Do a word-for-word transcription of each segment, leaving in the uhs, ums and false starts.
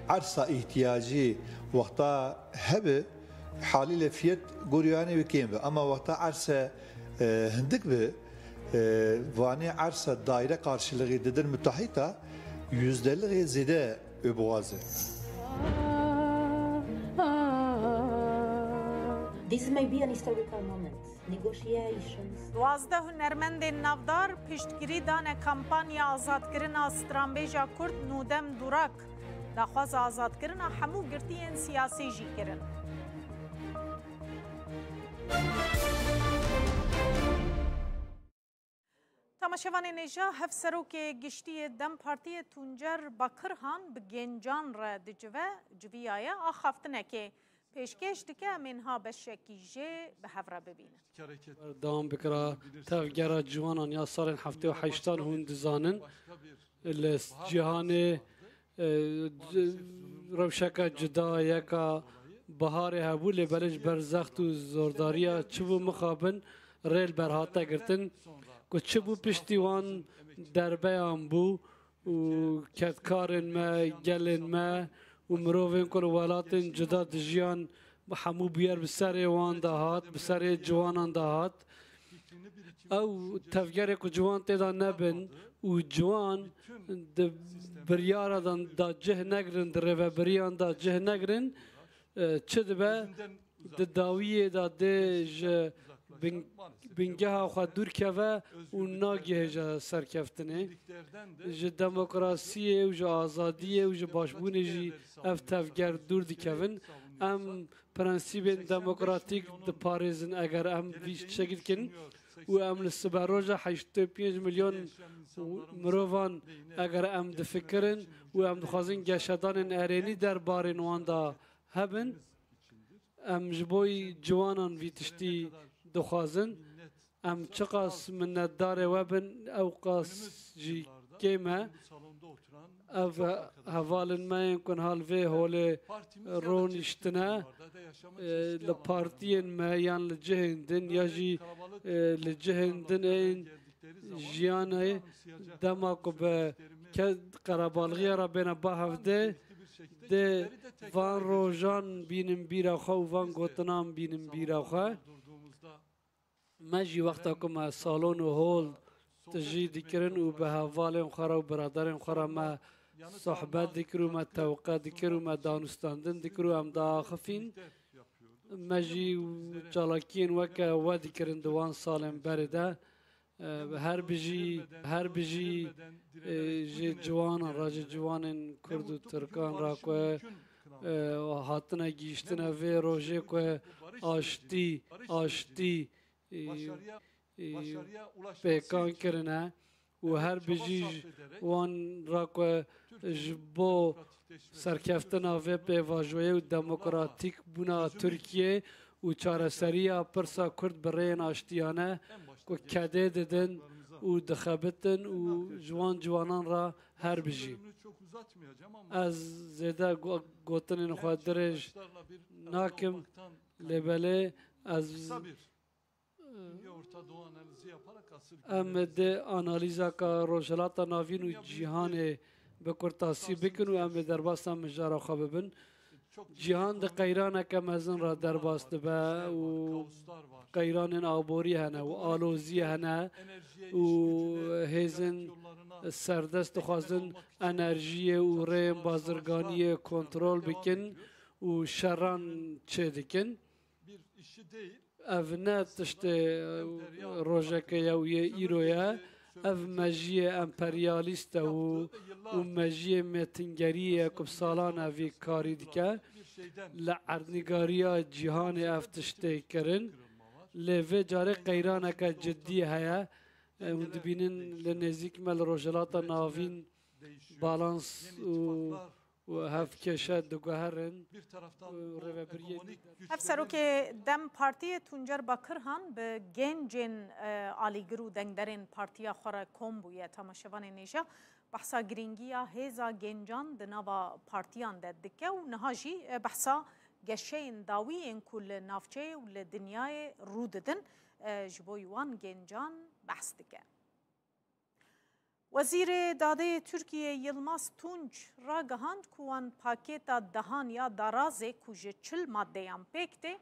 Ersa îhtiyacî wexta hebe, halîle fiyet gorî yanê wê kêm be. Ama wexta erse, e, hindik be, e, vanê ersa daire karşılığı didin müteahhita, yüzdelik zêde wê bixwaze. This may be an historical moment. Negotiations. Duwazdeh hunermendên navdar piştgirî dane kampanya azadkirina stranbêja Kurd Nûdem Durak. Daxwaza azadkirina hemû girtiyên siyasî jî kirin. Temaşevanên hêja, Hevserokê Giştî yê DEM Partiyê Tuncer Bakirhan bi gencan re dicive, civiyaye axaftinekê pêşkêş dike, em ê niha beşekî jê bi hev re bibînin. Berdewam bikira tevgera ciwanan ya salên heftê û heştan hûn dizanin. Li cîhanê, e, c-, rewşeke cuda yeka biharê hebû, lê belê ji ber zext û zordariya çi bû mixabin rê li ber hate girtin. Ku çi bû piştî wan derbeyan bû, û kedkarên me, gelên me û mirovên ku li welatên cuda dijiyan, hemû bûyer bi serê wan de hat, bi serê ciwanan de hat. Ew tevgerê ku ciwan tê de nebin û ciwan di biryara de, de cih negrin, di rêvebiriyan de cih negrin, e, çi dibe? Di dawiyê de dê ji bin-, bingeha xwe dûr keve û nagihêje serkeftinê. Ji demokrasiyê û ji azadiyê û ji başbûnê jî ev tevger dûr dikevin. Em prensîbên demokratîk diparêzin eger em vî tiştekî dikin û em li siberoja heştê û pênc milyon mirovan eger em difikirin û em dixwazin geşedanên erênî derbarên wan de hebin, em ji bo ciwanan vî tiştî dixwazin. Em çiqas minnetdarê we bin, ew qas jî kêm e. Ev hevalên me yên ku niha li vê holê ronîştine, e, li partiyên me yan li cihên din ya jî, e, li cihên din ên jiyanê, dema ku bi ke-, qerebalxiya re bêne ba hevdê, dê van rojan bînin bîra xwe û van gotinan bînin bîra xwe. Me jî wexta ku me salon û hol tijî dikirin û bi hevalên xwe re û biraderên xwe re me sohbet dikir û me tewqe dikir û me danûstandin dikir û em diaxifîn. Me jî çalakiyên weke we dikirin di wan salên berê de. E, her bijî, her bijî, e, ji ciwanan re, ji ciwanên Kurd û Tirkan re ku, e, hatine gihîştine vê rojê ku aştî, aştî, e, e, pêkan kirine û her bijî ji wan re ku ji bo serkeftina vê pêvajoyê û demokratîk bûna Tirkiyê û çareseriya pirsa Kurd bi rêyên aştiyane ku kedê didin û dixebitin û ji wan ciwanan re her bijî. Ez zêde go-, gotinên xwe dirêj nakim, lê belê ez Em dê analîzaka Rojhilata Navîn û cîhanê bi kurtasî bikin û em ê derbasa mijara xwe bibin. Cîhan di qeyraneke mezin re derbas dibe û qeyranên aborî hene û aloziyê hene û hêzên serdest dixwazin enerjiyê û rêyên bazirganiyê kontrol bikin û şeran çêdikin. Ev ne tiştê, e, rojeke ye û yê îro ye. Ev mejiyê emperyalîst e û, û mejiyê mêtingeriyê ye ku bi salan e vî karî dike. Li erdnîgariya cîhanê ev tiştê kirin. Lê vê carê qeyraneke cidî heye. E, hûn dibînin li nêzîk me li Rojhilata Navîn balans û û hevkêşe diguherin û rêvebiriyê. Hevserokê DEM Partiyê Tuncer Bakirhan bi gencên, e, alîgir û dengderên partiya xwe re kom bûye. Temaşevanên hêja behsa girîngiya hêza gencan di nava partiyan de dike û niha jî, e, behsa geşeyên dawî yên ku li navçeyê û li dinyayê rû didin, e, ji bo wan gencan behs dike. Wezîrê Dadê yê Tirkiyê Yilmaz Tunç ragihand ku wan pakêta dehan ya darazê ku ji çil maddeyan pêk tê,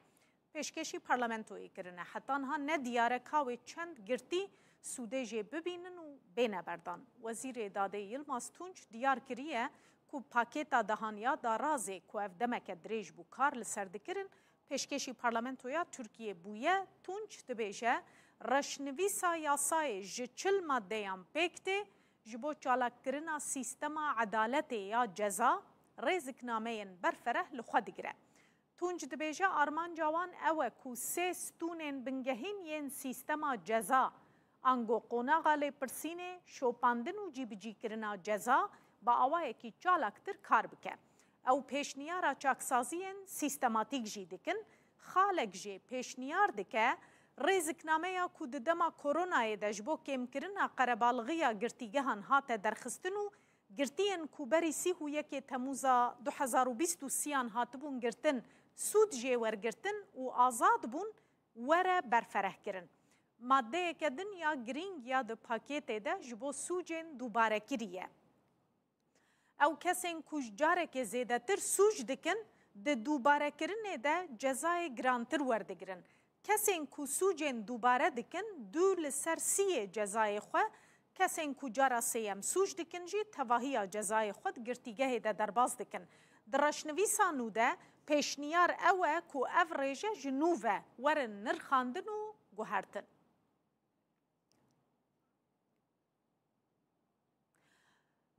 pêşkêşî parlamentoyê kirine. Heta niha ne diyar e ka wê çend girtî sûdê jê bibînin û bêne berdan. Wezîrê Dadê Yilmaz Tunç diyar kiriye ku pakêta dehan ya darazê ku ev demeke dirêj bû kar li ser dikirin, pêşkêşî parlamentoya Tirkiyê bûye. Tunç dibêje, reşnivîsa yasayê ji çil maddeyan pêk tê, ji bo çalakkirina sîstema edaletê ya ceza, rêziknameyên berfereh li xwe digire. Tunç dibêje, armanca wan ew e ku sê stûnên bingehîn yên sîstema ceza, ango qonaxa lêpirsînê, şopandin û cîbicîkirina ceza bi awayekî çalaktir kar bike. Ew pêşniyara çaksaziyên sîstematîk jî dikin. Xalek jê pêşniyar dike, rêziknameya ku di dema koronayê de ji bo kêmkirina qerebalixiya girtîgehan hate derxistin û girtiyên ku berî sî û yekê Temûza du hezar û bîst û sî an hatibûn girtin, sûd jê wergirtin û azad bûn, were berferehkirin. Maddeyeke din ya girîng ya di pakêtê de ji bo sûcên dûbarekirî ye. Ew kesên ku ji carekê zêdetir sûc dikin, di dûbarekirinê de cezayê girantir werdigirin. Kesên ku sûcên dûbare dikin, du li ser sî yê cezayê xwe, kesên ku cara sêyem sûc dikin jî tevahiya cezayê xwe di girtîgehê de derbas dikin. Di reşnivîsa nû de pêşniyar ew e ku ev rêje ji nû ve werin nirxandin û guhertin.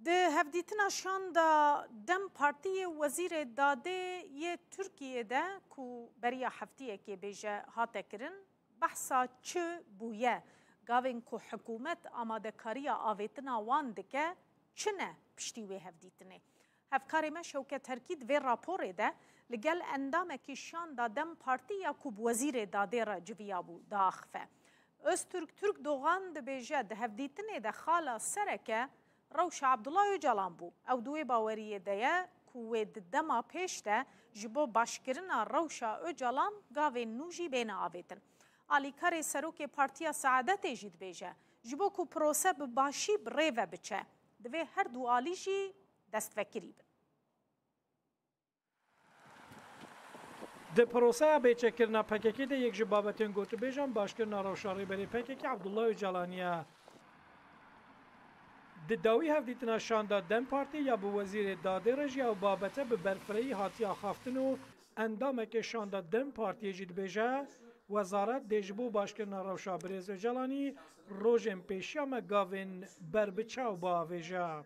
Di hevdîtina şanda DEM Partiyê, Wezîrê Dadê yê Tirkiyê de ku beriya heftiyekê bêje hate kirin, behsa çi bûye? Gavên ku hikûmet amadekariya avêtina wan dike, çi ne piştî wê hevdîtinê? Hevkarê me Şewket Terkî di vê raporê de li gel endamekî şanda DEM Partî ya ku bi Wezîrê Dadê re civiyabû, diaxife. Öztürk Türkdoğan dibêje, di hevdîtinê de xala sereke rewşa Abdullah Ocalan bû. Ew di wê baweriyê de ye ku wê di dema pêş de ji bo başkirina rewşa Ocalan gavên nû jî bêne avêtin. Alîkarê Serokê Partiya Saadetê jî dibêje, ji bo ku prose bi başî bi rê ve biçe, divê her du alî jî destvekirî bin. Di proseya bêçekirina P K K de yek ji babetên gotûbêjan başkirina rewşa Rêberê P K K Abdullah Ocalanî ye. Di dawî hevdîtina şanda DEM Partî ya bi Wezîrê Dadê re jî ew babete bi berfirehî hatiye axaftin û endamekê şanda DEM Partiyê jî dibêje, Wezaret dê ji bo başkirina rewşa birêz Ocalanî rojên pêşiya me gavên berbiçaw biavêje.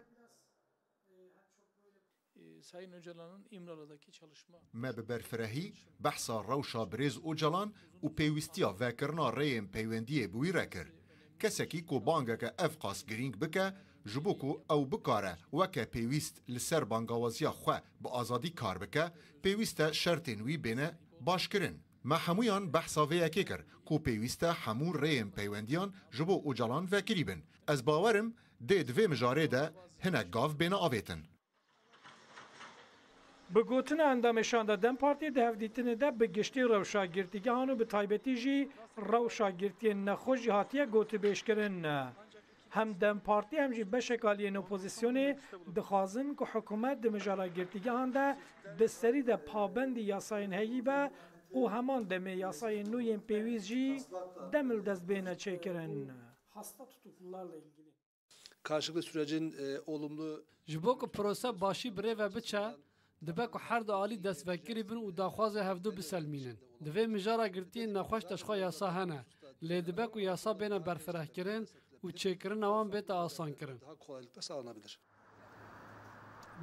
E, Sayın Öcalan'ın İmralı'daki çalışma Me bi berfirehî behsa rewşa birêz Ocalan û pêwîstiya vekirina rêyên peywendiyê bi wî re kir. Kesekî ku bangeke evqas girîng bike, ji bo ku ew bikare weke pêwîst li ser bangawaziya xwe bi azadî kar bike, pêwîst e şertên wî bêne başkirin. Me hemûyan behsa vê yekê kir ku pêwîst e hemû rêyên peywendiyan ji bo Ocalan vekirî bin. Ez bawer im dê di vê mijarê de hinek gav bêne avêtin. Bi gotina endamê şanda DEM Partiyê di hevdîtinê de bi giştî rewşa girtîgehan û bi taybetî jî rewşa girtiyên nexweş jî hatiye gotûbêjkirin. Hem DEM Partî hem jî beşek aliyên opozisyonê dixwazin ku hikûmet di mijara girtîgehan de di serî de pabendî yasayên heyî be û heman demê yasayên nû yên pêwîst jî demildest bêne çêkirin. Hasta tutuklularla ilgili. Karşılıklı sürecin, e, olumlu Ji bo ku prose başî bi rê ve biçe, dibe ku her du alî destvekirî bin û daxwazê hevdu biselmînin. Di vê mijara girtiyên nexweş de ji xwe yasa hene, lê dibe ku yasa bêne berfirehkirin û çêkirina wan bête asankirin. Daha kolaylıkla sağlanabilir.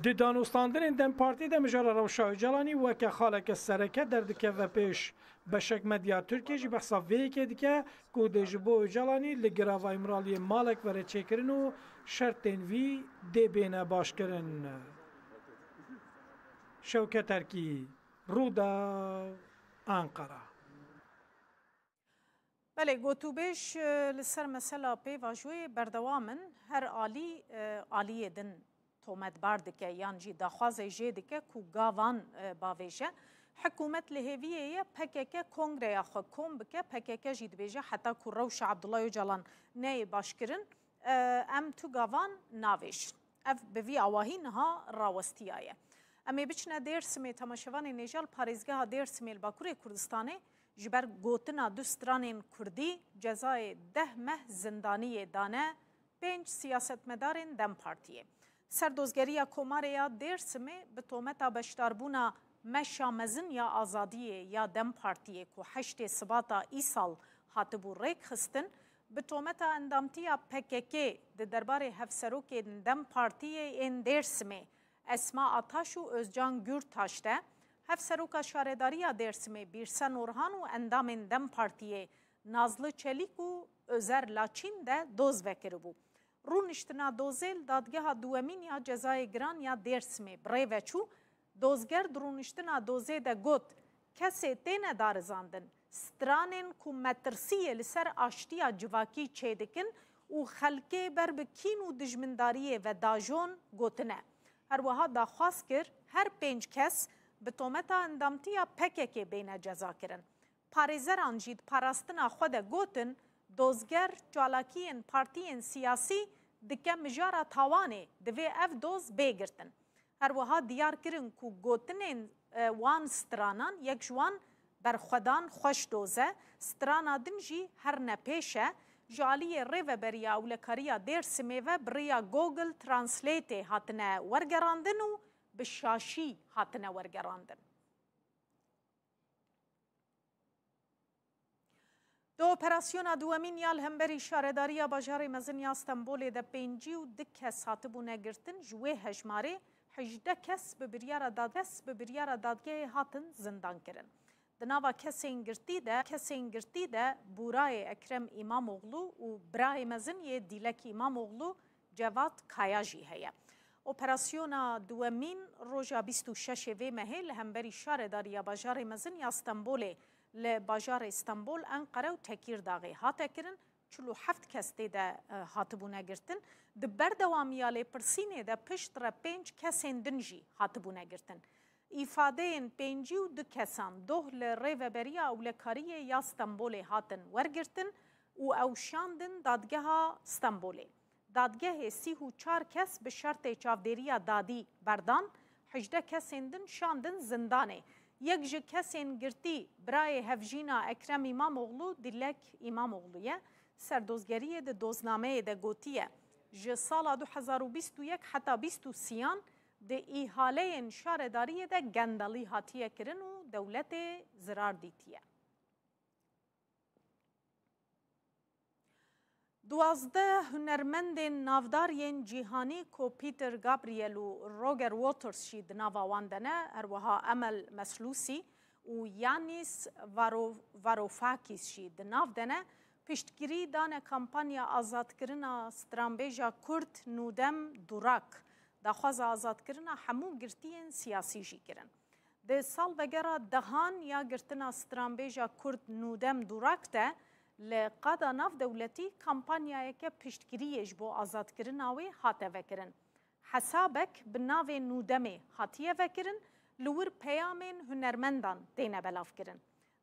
Di danûstandinên DEM Partî de mijara rewşa Ocalanî weke xaleke sereke derdikeve pêş. Beşek medya Tirkiyê jî behsa vê yekê dike ku dê ji bo Ocalanî li girava Îmraliyê malek were çêkirin û şertên wî dê bêne başkirin. Şewket Erkî, Rûdaw, Ankara. Belê, gotûbêj, e, li ser mesela pêvajoyê berdewam in. Her alî, e, aliyê din tometbar dike yan jî daxwazê jê dike ku gavan, e, bavêje. Hikûmet li hêviyê ye P K K kongreya xwe kom bike. P K K jî dibêje heta ku rewşa Abdullah Ocalan neyê başkirin, Em tu gavan navêjin. Ev bi vî awahî niha rawestiyaye. Em ê biçine Dêrsimê, temaşevanên hêja li parêzgeha Dêrsimê li Bakurê Kurdistanê ji ber gotina du stranên kurdî cezayê deh meh zindaniyê dane pênc siyasetmedarên DEM Partiyê. Serdozgeriya Komarê ya Dêrsimê bi tometa beşdarbûna Meşa Mezin ya Azadiyê ya DEM Partiyê ku heştê Sibata îsal hatibû rêkxistin, bi tometa endamtiya P K K di derbarê hevserokên DEM Partiyê ên Dêrsimê Esma Ataş û Özcan Gürtaş de, hevseroka şaredariya Dêrsimê Bîrsen Orhan û endamên DEM Partiyê Nazlı Çelik û Özer Laçin de doz vekiribû. Rûniştina dozê li dadgeha duwemîn ya cezayê giran ya Dêrsimê bi rê ve çû. Dozger di rûniştina dozê de got, kesê têne darizandin, stranên ku metirsiyê li ser aştiya civakî çêdikin û xelkê ber bi kîn û dijmindariyê ve dajon gotine. Her wiha daxwaz kir, her pênc kes bi tometa endamtiya P K K bêne cezakirin. Parêzeran jî di parastina xwe de gotin, dozger çalakiyên partiyên siyasî dike mijara tawanê, divê ev doz bê girtin. Her wiha diyar kirin ku gotinên, e, wan stranan, yek ji wan berxwedan xweş doz e, strana din jî herne pêş e, ji aliyê Rêveberiya Ewlekariya Dêrsimê ve bi riya Google Translate-ê hatine wergerandin û bi şaşî hatine wergerandin. Di operasyona duwemîn ya li hemberî şaredariya bajarê mezin ya Stenbolê de pêncî û du kes hatibûne girtin, ji wê hejmarê hejdeh kes bi biryara dad-, kes bi biryara dadgehê hatin zindan kirin. Di nava kesên girtî de, kesên girtî de Bûrayê Ekrem Îmamoğlu û birayê mezin yê Dîlek Îmamoğlu Cevat Kaya jî heye. Operasyona duwemîn roja bîst û şeş ê vê mehê li hemberî şaredariya bajarê mezin ya Stenbolê li bajarê Stenbol, Enqere û Tekîrdaxê hate kirin, çil û heft kes tê de, e, hatibûne girtin. Di berdewamiya lêpirsînê de piştre pênc kesên din jî hatibûne girtin. Îfadeyên pêncî û du kesan doh li Rêveberiya Ewlekariyê ya Stenbolê hatin wergirtin û ew şandin dadgeha Stenbolê. Dadgehê sî û çar kes bi şertê çavdêriya dadî berdan, hejdeh kesên din şandin zindanê. Yek ji kesên girtî birayê hevjîna Ekrem Îmamoğlu, Dilek Îmamoğlu ye. Serdozgeriyê di doznameyê de gotiye, ji sala du hezar û bîst û yek heta bîst û sêyan di îhaleyên şaredariyê de gendelî hatiye kirin û dewletê zirar dîtiye. Duwazdeh hunermendên navdar yên cîhanî ku Peter Gabriel û Roger Waters jî di nava wan de ne, her wiha Emel Meslûsî û Yannis Varo-, Varoufakis jî di nav de ne, piştgirî dane kampanya azadkirina stranbêja Kurd Nûdem Durak, daxwaza azadkirina hemû girtiyên siyasî jî kirin. Di salvegera dehan ya girtina stranbêja Kurd Nûdem Durak de li qada navdewletî kampanyayeke piştgiriyê ji bo azadkirina wê hate vekirin. Hesabek bi navê Nûdemê hatiye vekirin, li wir peyamên hunermendan têne belavkirin.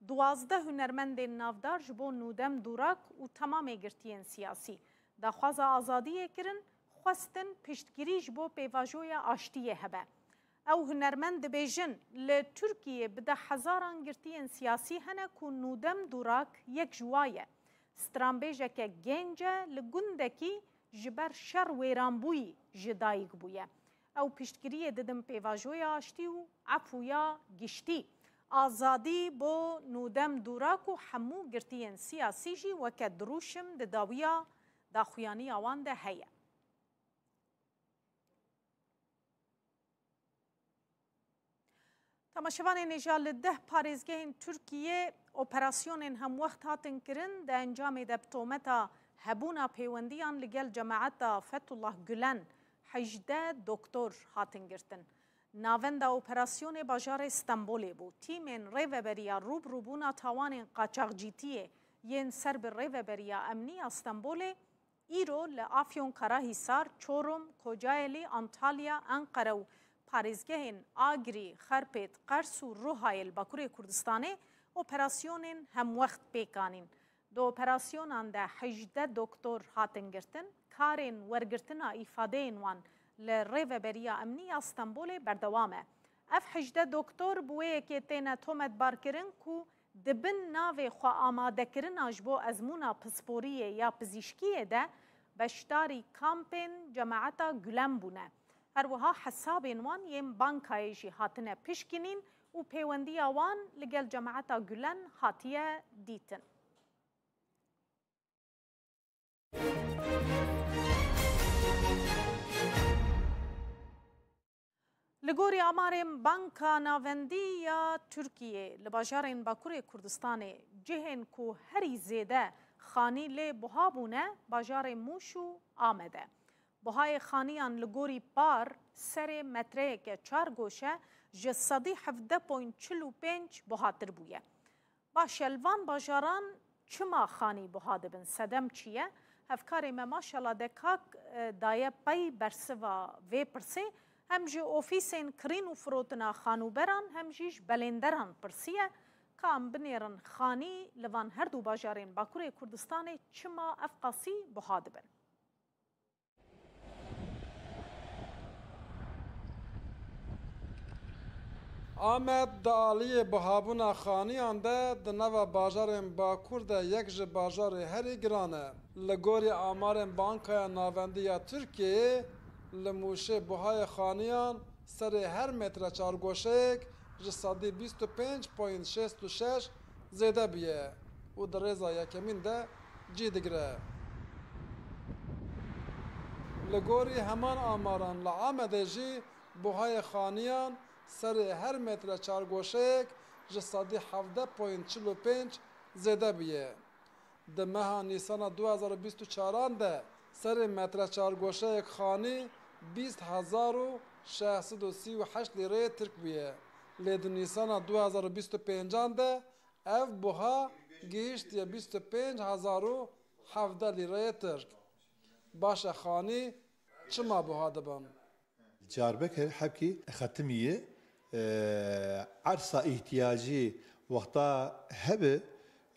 Duwazdeh hunermendên navdar ji bo Nûdem Durak û temamê girtiyên siyasî daxwaza azadiyê kirin, xwestin piştgirî ji bo pêvajoya aştiyê hebe. Ew hunermend dibêjin, li Tirkiyê bi deh hezaran girtiyên siyasî hene ku Nûdem Durak yek ji wa ye. Stranbêjeke gênc e, li gundekî ji ber şer wêranbûyî ji dayik bûye. Ew piştgiriyê didin pêvajoya aştî û efûya giştî. Azadî bo Nûdem Durak û hemû girtiyên siyasî jî weke dirûşim di dawiya daxuyaniya wan de heye. Temaşevanên hêja, li deh parêzgehên Tirkiyê operasyonên hemwext hatin kirin, di encamê de bi tometa hebûna pêwendiyan li gel cemaeta Fethullah Gülen hejdeh doktor hatin girtin. Navenda operasyonê bajarê Stenbolê bû. Tîmên Rêveberiya Rûbirûbûna Tawanên Qaçaxcîtiyê yên ser bi Rêveberiya Emnî ya Stenbolê îro li Afyon, Karahisar, Çorum, Kocaelî, Antalya, Enqere û parêzgehên Agirî, Xerpêt, Qers û Ruhayê li Bakurê Kurdistanê operasyonên hemwext pêk anîn. Di operasyonan de hejdeh doktor hatin girtin, karên wergirtina îfadeyên wan li Rêveberiya Emnî ya Stenbolê berdewam e. Ev hejdeh doktor bi wê yekê têne tometbarkirin ku di bin navê xwe amadekirina ji bo ezmûna pisporiyê ya pizîşkiyê de beşdarî kampên cemaeta Gulen bûne. Her wiha hesabên wan yên bankayê jî hatine pişkinîn û pêwendiya wan li gel cemaeta Gulen hatiye dîtin. Li gorî amarên Banka Navendî ya Tirkiyê, li bajarên Bakurê Kurdistanê cihên ku herî zêde xanî lê buha bûne bajarê Mûş û Amed e. Buhayê xaniyan li gorî par serê metreyeke çar goşe ji sedî hevdeh point çil û pênc buhatir bûye. Baş e, li van bajaran çima xanî buha dibin? Sedem çi ye? Hevkarê me Maşala Dekak, e, daye pey bersiva vê pirsê. Hem ji ofîsên kirîn û firotina xanûberan hem jî ji belênderan pirsiye, ka em binêrin xanî li van her du bajarên Bakurê Kurdistanê çima evqasî buha dibin? Amed di aliyê buhabûna xaniyan de di nava bajarên Bakur de yek ji bajarê herî giran e. Li gorî amarên Bankaya Navendî ya Tirkiyeyê, li Mûşê buhayê xaniyan serê her metre çargoşeyek ji sedî bîst û pênc point şêst û şeş zêde bûye û di rêza yekemîn de cî digire. Li gorî heman amaran li Amedê jî buhayê xaniyan serê her metre çargoşeyek ji sedî hevdeh point çil û pênc zêde bûye. Di meha Nîsana du hezar û bîst û çaran de serê metre çargoşeyek xanî bîst hezar û şeş sed û sî û heşt lîreyê tirk bûye. Lê di Nîsana du hezar û bîst û pêncan de ev buha gihîştiye bîst û pênc hezar û hevdeh lîreyê tirk. Baş e, xanî çima buha dibin? Carbeke hebkî xetimî ye. E, ersa îhtiyacî wexta hebe,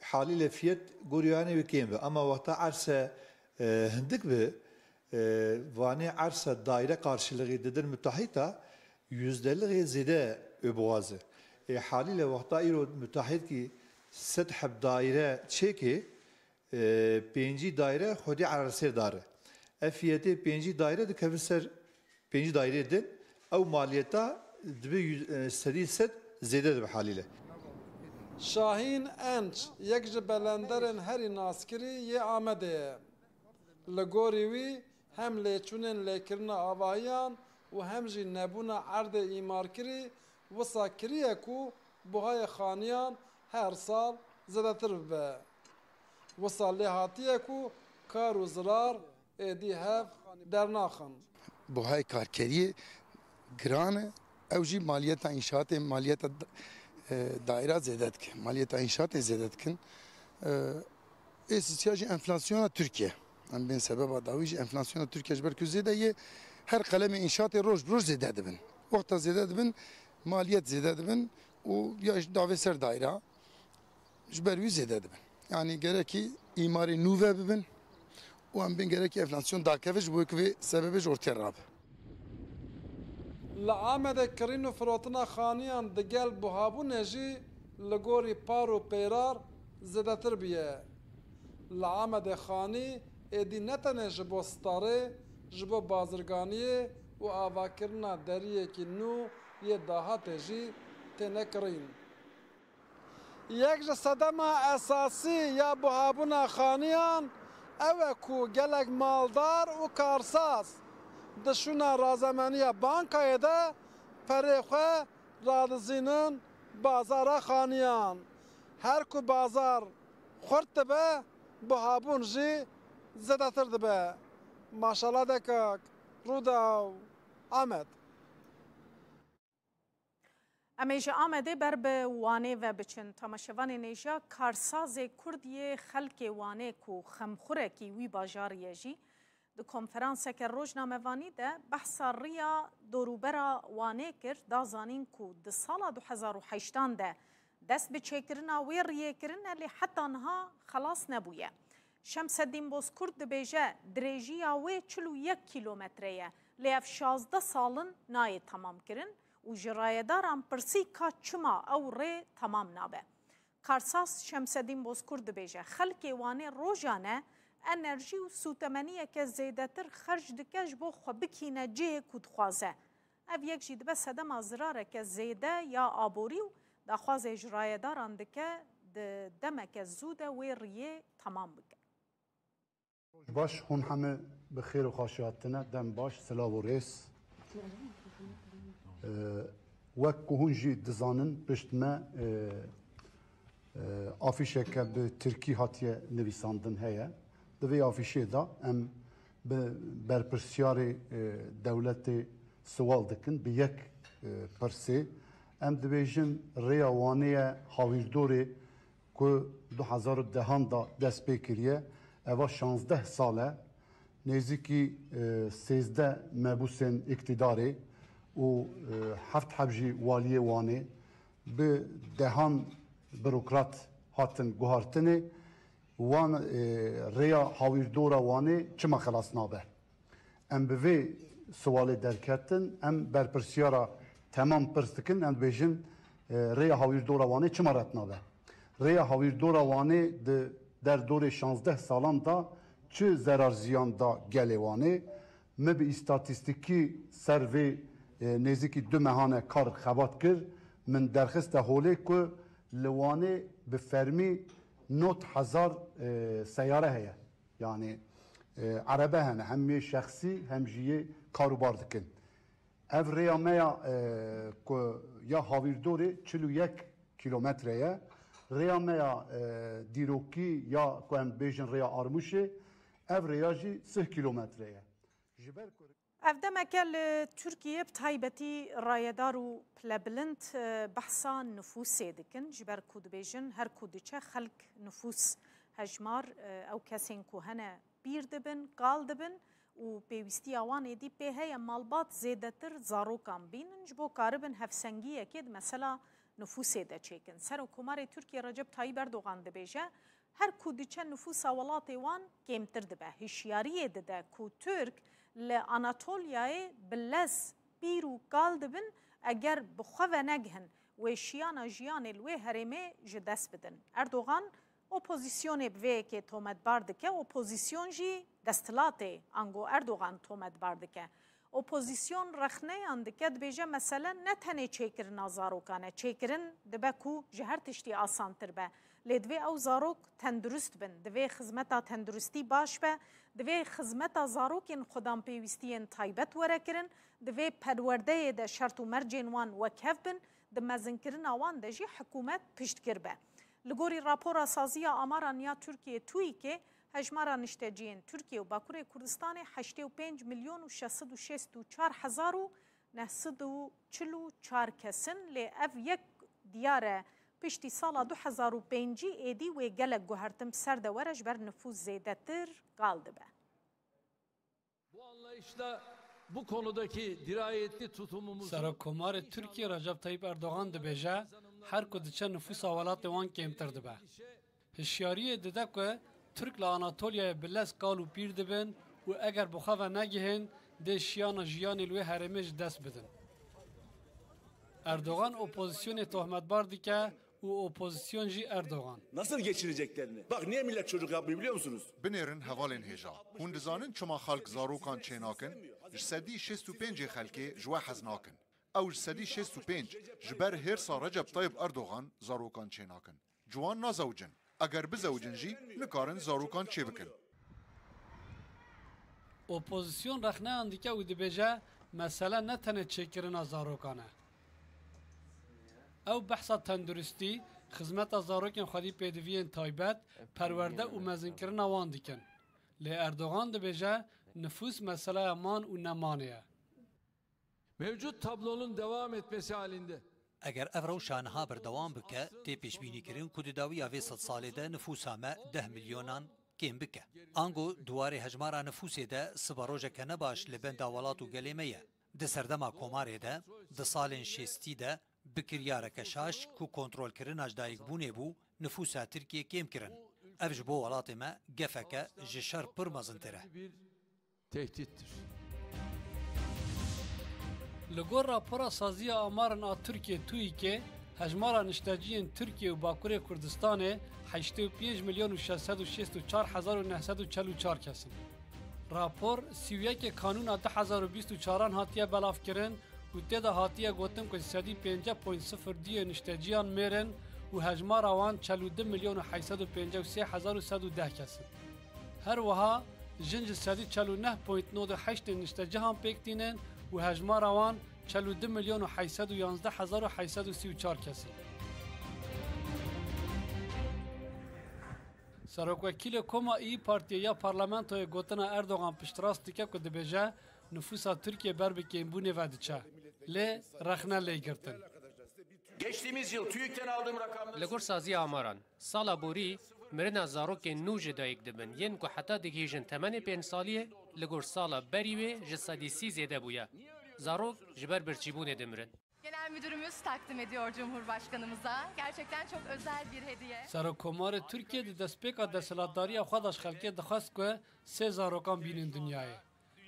halîle fiyet gorî yanê wê kêm be. Ama wexta erse, e, hindik be, e, vanê erse daire karşılığı didin müteahhita, yüzdelik zêde öboğazı. E, halîle wexta îro müteahhit kî sed heb daire çêkê, e, pêncî daire xwedî ersê dare. Ev fiyetê pêncî daire dikeve ser pêncî dairê din, ew maliyeta dibe yüz, e, sedî sed zêde dibe halîle. Şahîn Enç, yek ji belenderên herî naskirî yê Amedê ye. Li gorî wî, hem lêçûnên lêkirina avahiyan û hem jî nebûna erdê îmarkirî wisa kiriye ku buhayê xaniyan her sal zêdetir bibe. Wisa lê hatiye ku kar û zirar êdî hev dernaxin. Buhayê karkeriyê giran e, ew jî maliyeta înşaatê, maliyeta da-, e, daîra zêde dike. Maliyeta înşaatê zêde dikin. E, ê sisiya jî enflasyona Tirkiye. Em bên sebeba dawî jî enflasyona Tirkiye ji ber ku zêde yê, her qelemê înşaatê roj bi roj zêde dibin. Wexta zêde dibin, maliyet zêde dibin û ya jî davê ser daîra ji ber wî zêde dibin. Yanî gerekî îmarê nû ve bibin û em bên gerekî enflasyon dakeve ji bo ku vê sebebê ji ortê rabe. Li Amedê kirîn û firotina xaniyan digel buhabûnê jî li gorî par û pêrar zêdetir bûye. Li Amedê xanî êdî ne tenê ji bo starê, ji bo bazirganiyê û avakirina deriyekî nû yê dahatê jî têne kirîn. Yek ji sedema esasî ya buhabûna xaniyan ew e ku gelek maldar û karsaz di şûna razemeniya bankayê de perê xwe radizînin bazara xaniyan. Her ku bazar xurt dibe, buhabûn jî zêdetir dibe. Maşala Dekak, Rûdaw, Amed. Em ê ji Amedê ber bi Wanê ve biçin. Temaşevanên hêja, karsazê Kurd yê xelkê Wanê ku xemxurekî wî bajarî ye jî, di konferanseke rojnamevanî de behsa riya dorûbera Wanê kir, da zanîn ku di sala du hezar û heştan de Dest bi çêkirina wê riyê kirine, lê heta niha xelas nebûye. Şemseddîn Bozkurt dibêje, dirêjiya wê çil û yek kîlometre ye, lê ev şazdeh sal in nayê temamkirin û ji rayedaran pirsî ka çima ew rê temam nabe. Karsaz Şemseddîn Bozkurt dibêje, xelkê Wanê rojane enerjî û sûtemeniyeke zêdetir xerc dike ji bo xwe bikîne cihê ku dixwaze. Ev yek jî dibe sedema zirareke zêde ya aborî û daxwazê ji rayedaran dike di demeke zû de wê riyê temam bike. Roj baş, hûn heme bi xêr û xaşî hatine, dem baş, silav û rêz. Ee, Wek ku hûn jî dizanin, pişt me e, e, afîşeke bi tirkî hatiye nivîsandin heye. Di vê afîşê de em bi berpirsiyarê e, dewletê siwal dikin, bi yek e, pirsê. Em dibêjin rêya Wanê ye, Hawîrdorê ku du hezar û dehan de dest pê kiriye, eva şazdeh sal e, nêzîkî e, sêzdeh mebûsên îktidarê û e, heft heb jî waliyê Wanê bi dehan burokrat hatin guhartinê, wan e, rêya Hawîrdora Wanê çima xelas nabe? Em bi vê siwalê derketin, em berpirsiyara temam pirs dikin, em dibêjin, e, rêya Hawîrdora Wanê çima ret nabe? Rêya Hawîrdora Wanê di derdorê şazdeh salan de çi zerar ziyan da gelê Wanê? Me bi îstatîstîkî ser vê, e, nêzîkî du mehan e kar xebat kir. Min derxiste holê ku li Wanê bi fermî nod hezar, e, seyare heye. Yanî, e, erebe hene, hem yê şexsî hem jî yê karûbar dikin. Ev rêya me ya, e, ku ya Hawîrdorê çil û yek kîlometre ye. Rêya me ya, e, dîrokî ya ku em bêjin rêya Armûşê, ev rêya jî sih kîlometre ye. Ji ber ku Ev demeke li Tirkiyê bi taybetî rayedar û pilebilind, e, behsa nifûsê dikin, ji ber ku dibêjin her ku diçe xelk nifûs hejmar, e, ew kesên ku hene pîr dibin, kal dibin û pêwîstiya wan êdî pê heye malbat zêdetir zarokan bînin, ji bo karibin hevsengiyekê di mesela nifûsê de çêkin. Serokkomarê Tirkiyê Recep Tayyip Erdogan dibêje, her ku diçe nifûsa welatê wan kêmtir dibe. Hişyariyê dide ku Tirk li Anatolyayê bi lez pîr û kal dibin, eger bi xwe venegihin, wê şiyana jiyanê li wê herêmê ji dest bidin. Erdogan opozîsyonê bi vê yekê tometbar dike, opozîsyon jî desthilatê ango Erdogan tometbar dike. Opozîsyon rexneyan dike, dibêje mesele ne tenê çêkirina zarokan e, çêkirin dibe ku ji her tiştî asantir be. Lê divê ew zarok tendurist bin, divê xizmeta tenduristî baş be, divê xizmeta zarokên xwedanpêwîstiyên taybet were kirin, divê perwerdeyê de şert û mercên wan wekhev bin, di mezinkirina wan de jî hikûmet piştgir be. Li gorî rapora Saziya Amaran ya Tirkiyê, TUÎKê, hejmara nişteciyên Tirkiye û Bakurê Kurdistanê heştê û pênc milyon û şeş sed û şêst û çar hezar û neh sed û çil û çar kes in, lê ev yek diyar e, piştî sala du hezar û pêncî êdî wê gelek guhertin bi ser de were, ji ber nifûs zêdetir kal dibe. Bu anlayışla bu konudaki dirayetli tutumumuzu Serokkomarê Tirkiyê Recep Tayyip Erdogan dibêje, her ku diçe nifûsa welatê wan kêmtir dibe. Hişyariyê dide ku Tirk li Anatolyayê bi lez kal û pîr dibin û eger bi xwe ve negihên, dê şiyana jiyanê li wê herêmê ji dest bidin. Erdogan opozîsyonê tohmetbar dike û opozîsyon jî Erdogan. Nasıl geçineceklerini. Bak niye millet çocuk yapmıyor biliyor musunuz? Binêrin hevalên hêja. Hûn dizanin çima xelk zarokan çênakin? Ji sedî şêst û pêncê xelkê ji we hez nakin. Ew ji sedî şêst û pênc ji ber hêrsa Recep Tayyip Erdogan zarokan çênakin. Ji wan nazewicin. Eger bizewicin jî nikarin zarokan çêbikin. Opozîsyon rexneyan dike û dibêje, mesele ne tenê çêkirina zarokan e. Ew behsa tenduristî, xizmeta zarokên xwedî pêdiviyên taybet, perwerde û mezinkirina wan dikin. Lê Erdogan dibêje, nifûs meseleya man û nemanê ye. Mevcut tablonun devam etmesi halinde Eger ev rewşa niha berdewam bike, tê pêşbînîkirin ku di dawiya vê sedsalê de nifûsa me deh milyonan kêm bike. Ango di warê hejmara nifûsê de siberojeke nebaş li benda welat û gelê me ye. Di serdema komarê de, di salên şêstî de, Bi kiryareke şaş ku kontrolkirina ji dayikbûnê bû, nifûsa Tirkiyê kêm kirin. Ev ji bo welatê me gefeke ji şer pir mezintir e. Tehdittir. Li gor rapora Saziya Amaran a Tirkiyê, TUİKê, hejmara nişteciyên Tirkiye û Bakurê Kurdistanê heştê û pênc milyon û şeş sed û şêst û çar hezar û neh sed û çel û çar kes in. Rapor sî û yekê Kanûna du hezar û bîst û çaran hatiye belavkirin û tê de hatiye gotin ku sedî pêncî point sifir du yê nişteciyan mêr in û hejmara wan çel û du milyon û heşt sed û pêncî û sê hezar û sed û deh kes in. Her wiha jin ji sedî çel û neh point nod û heşt ên niştecihan pêk tînin û hejmara wan çel û du milyon û heşt sed û yanzdeh hezar û heşt sed û sî û çar kes in. Serokwekîlê Koma İYİ Partiyê ya parlamentoyê gotina Erdogan piştrast dike ku dibêje nifûsa Tirkiyê ber bi kêmbûnê ve diçe. Lê rexne lê girtin. Geçtiğimiz yıl TÜİK'ten aldığım rakamlar... Li gor saziya amaran, sala borî mirina zarokên nû ji dayik dibin, yên ku heta digihîjin temenê pênc saliyê, li gor sala berî wê ji sedî sî zêde bûye. Zarok ji ber birçîbûnê dimirin. Genel Müdürümüz takdim ediyor Cumhurbaşkanımıza. Gerçekten çok özel bir hediye. Serokkomarê Tirkiyê di destpêka desthilatdariya xwe de ji xelkê dixwest ku sê zarokan bînin dinyayê.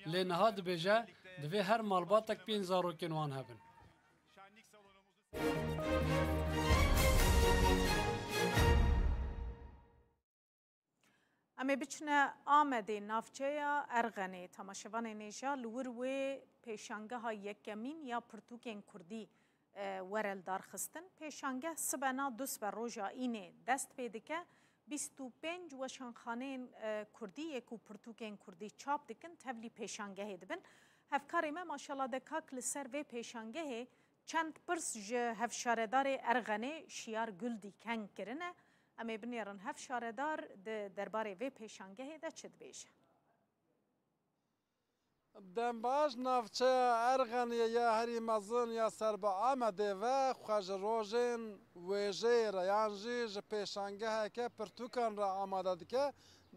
Lê niha dibêje, divê her malbatek pênc zarokên wan hebin. Em ê biçine Amedê, navçeya Erxenê. Temaşevanên hêja, li wir wê pêşangeha yekemîn ya pirtûkên kurdî, e, were lidarxistin. Pêşangeh sibena dusbe roja înê dest pê dike. Bîst û pênc weşanxaneyên, e, kurdî yê ku pirtûkên kurdî çap dikin, tevlî pêşangehê dibin. Hevkarê me Maşala Dekak li ser vê pêşangehê çend pirs ji hevşaredarê Erxenê Şiyar Gul Dîkeng kirine. Em ê binêrin hevşaredar di derbarê vê pêşangehê de çi dibêje. Dem baş, navçeya Erxeniyê ya herî mezin ya ser bi Amedê ve xwe ji rojên wêjeyê re yan jî ji pêşangeheke pirtûkan re amade dike.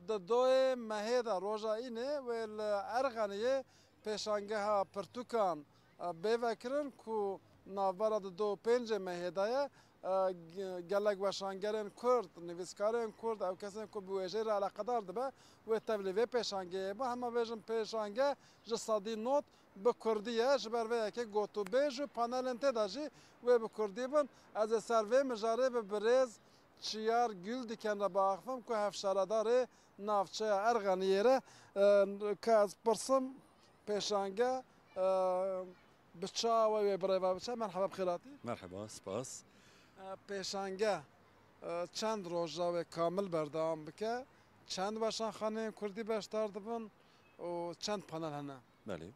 Di doyê mehê de, roja înê, wê li Erxeniyê pêşangeha pirtûkan, e, bê vekirin ku navbera di do û pêncê mehê de ye. E, ge-, gelek weşangerên kurd, nivîskarên kurd, ew kesên ku bi wêjeyê re eleqedar dibe, wê tevlî vê pêşangehê bin. Hema bêjin pêşange ji sedî nod bi kurdî ye, ji ber vê yekê gotûbêj û panelên tê de jî wê bi kurdî bin. Ez ê ser vê mijarê bi birêz Çiyar Gul Diken re biaxivim ku hevşaredarê navçeya Erxeniyê re, e, ka ez pirsim pêşange, e, bi çawa wê birêve biçe. Merheba, bi xêr hatî. Merheba, spas. E, pêşange, e, çend roja wê kamil berdewam bike? Çend weşanxaneyên kurdî beşdar dibin û çend panel hene? Belê.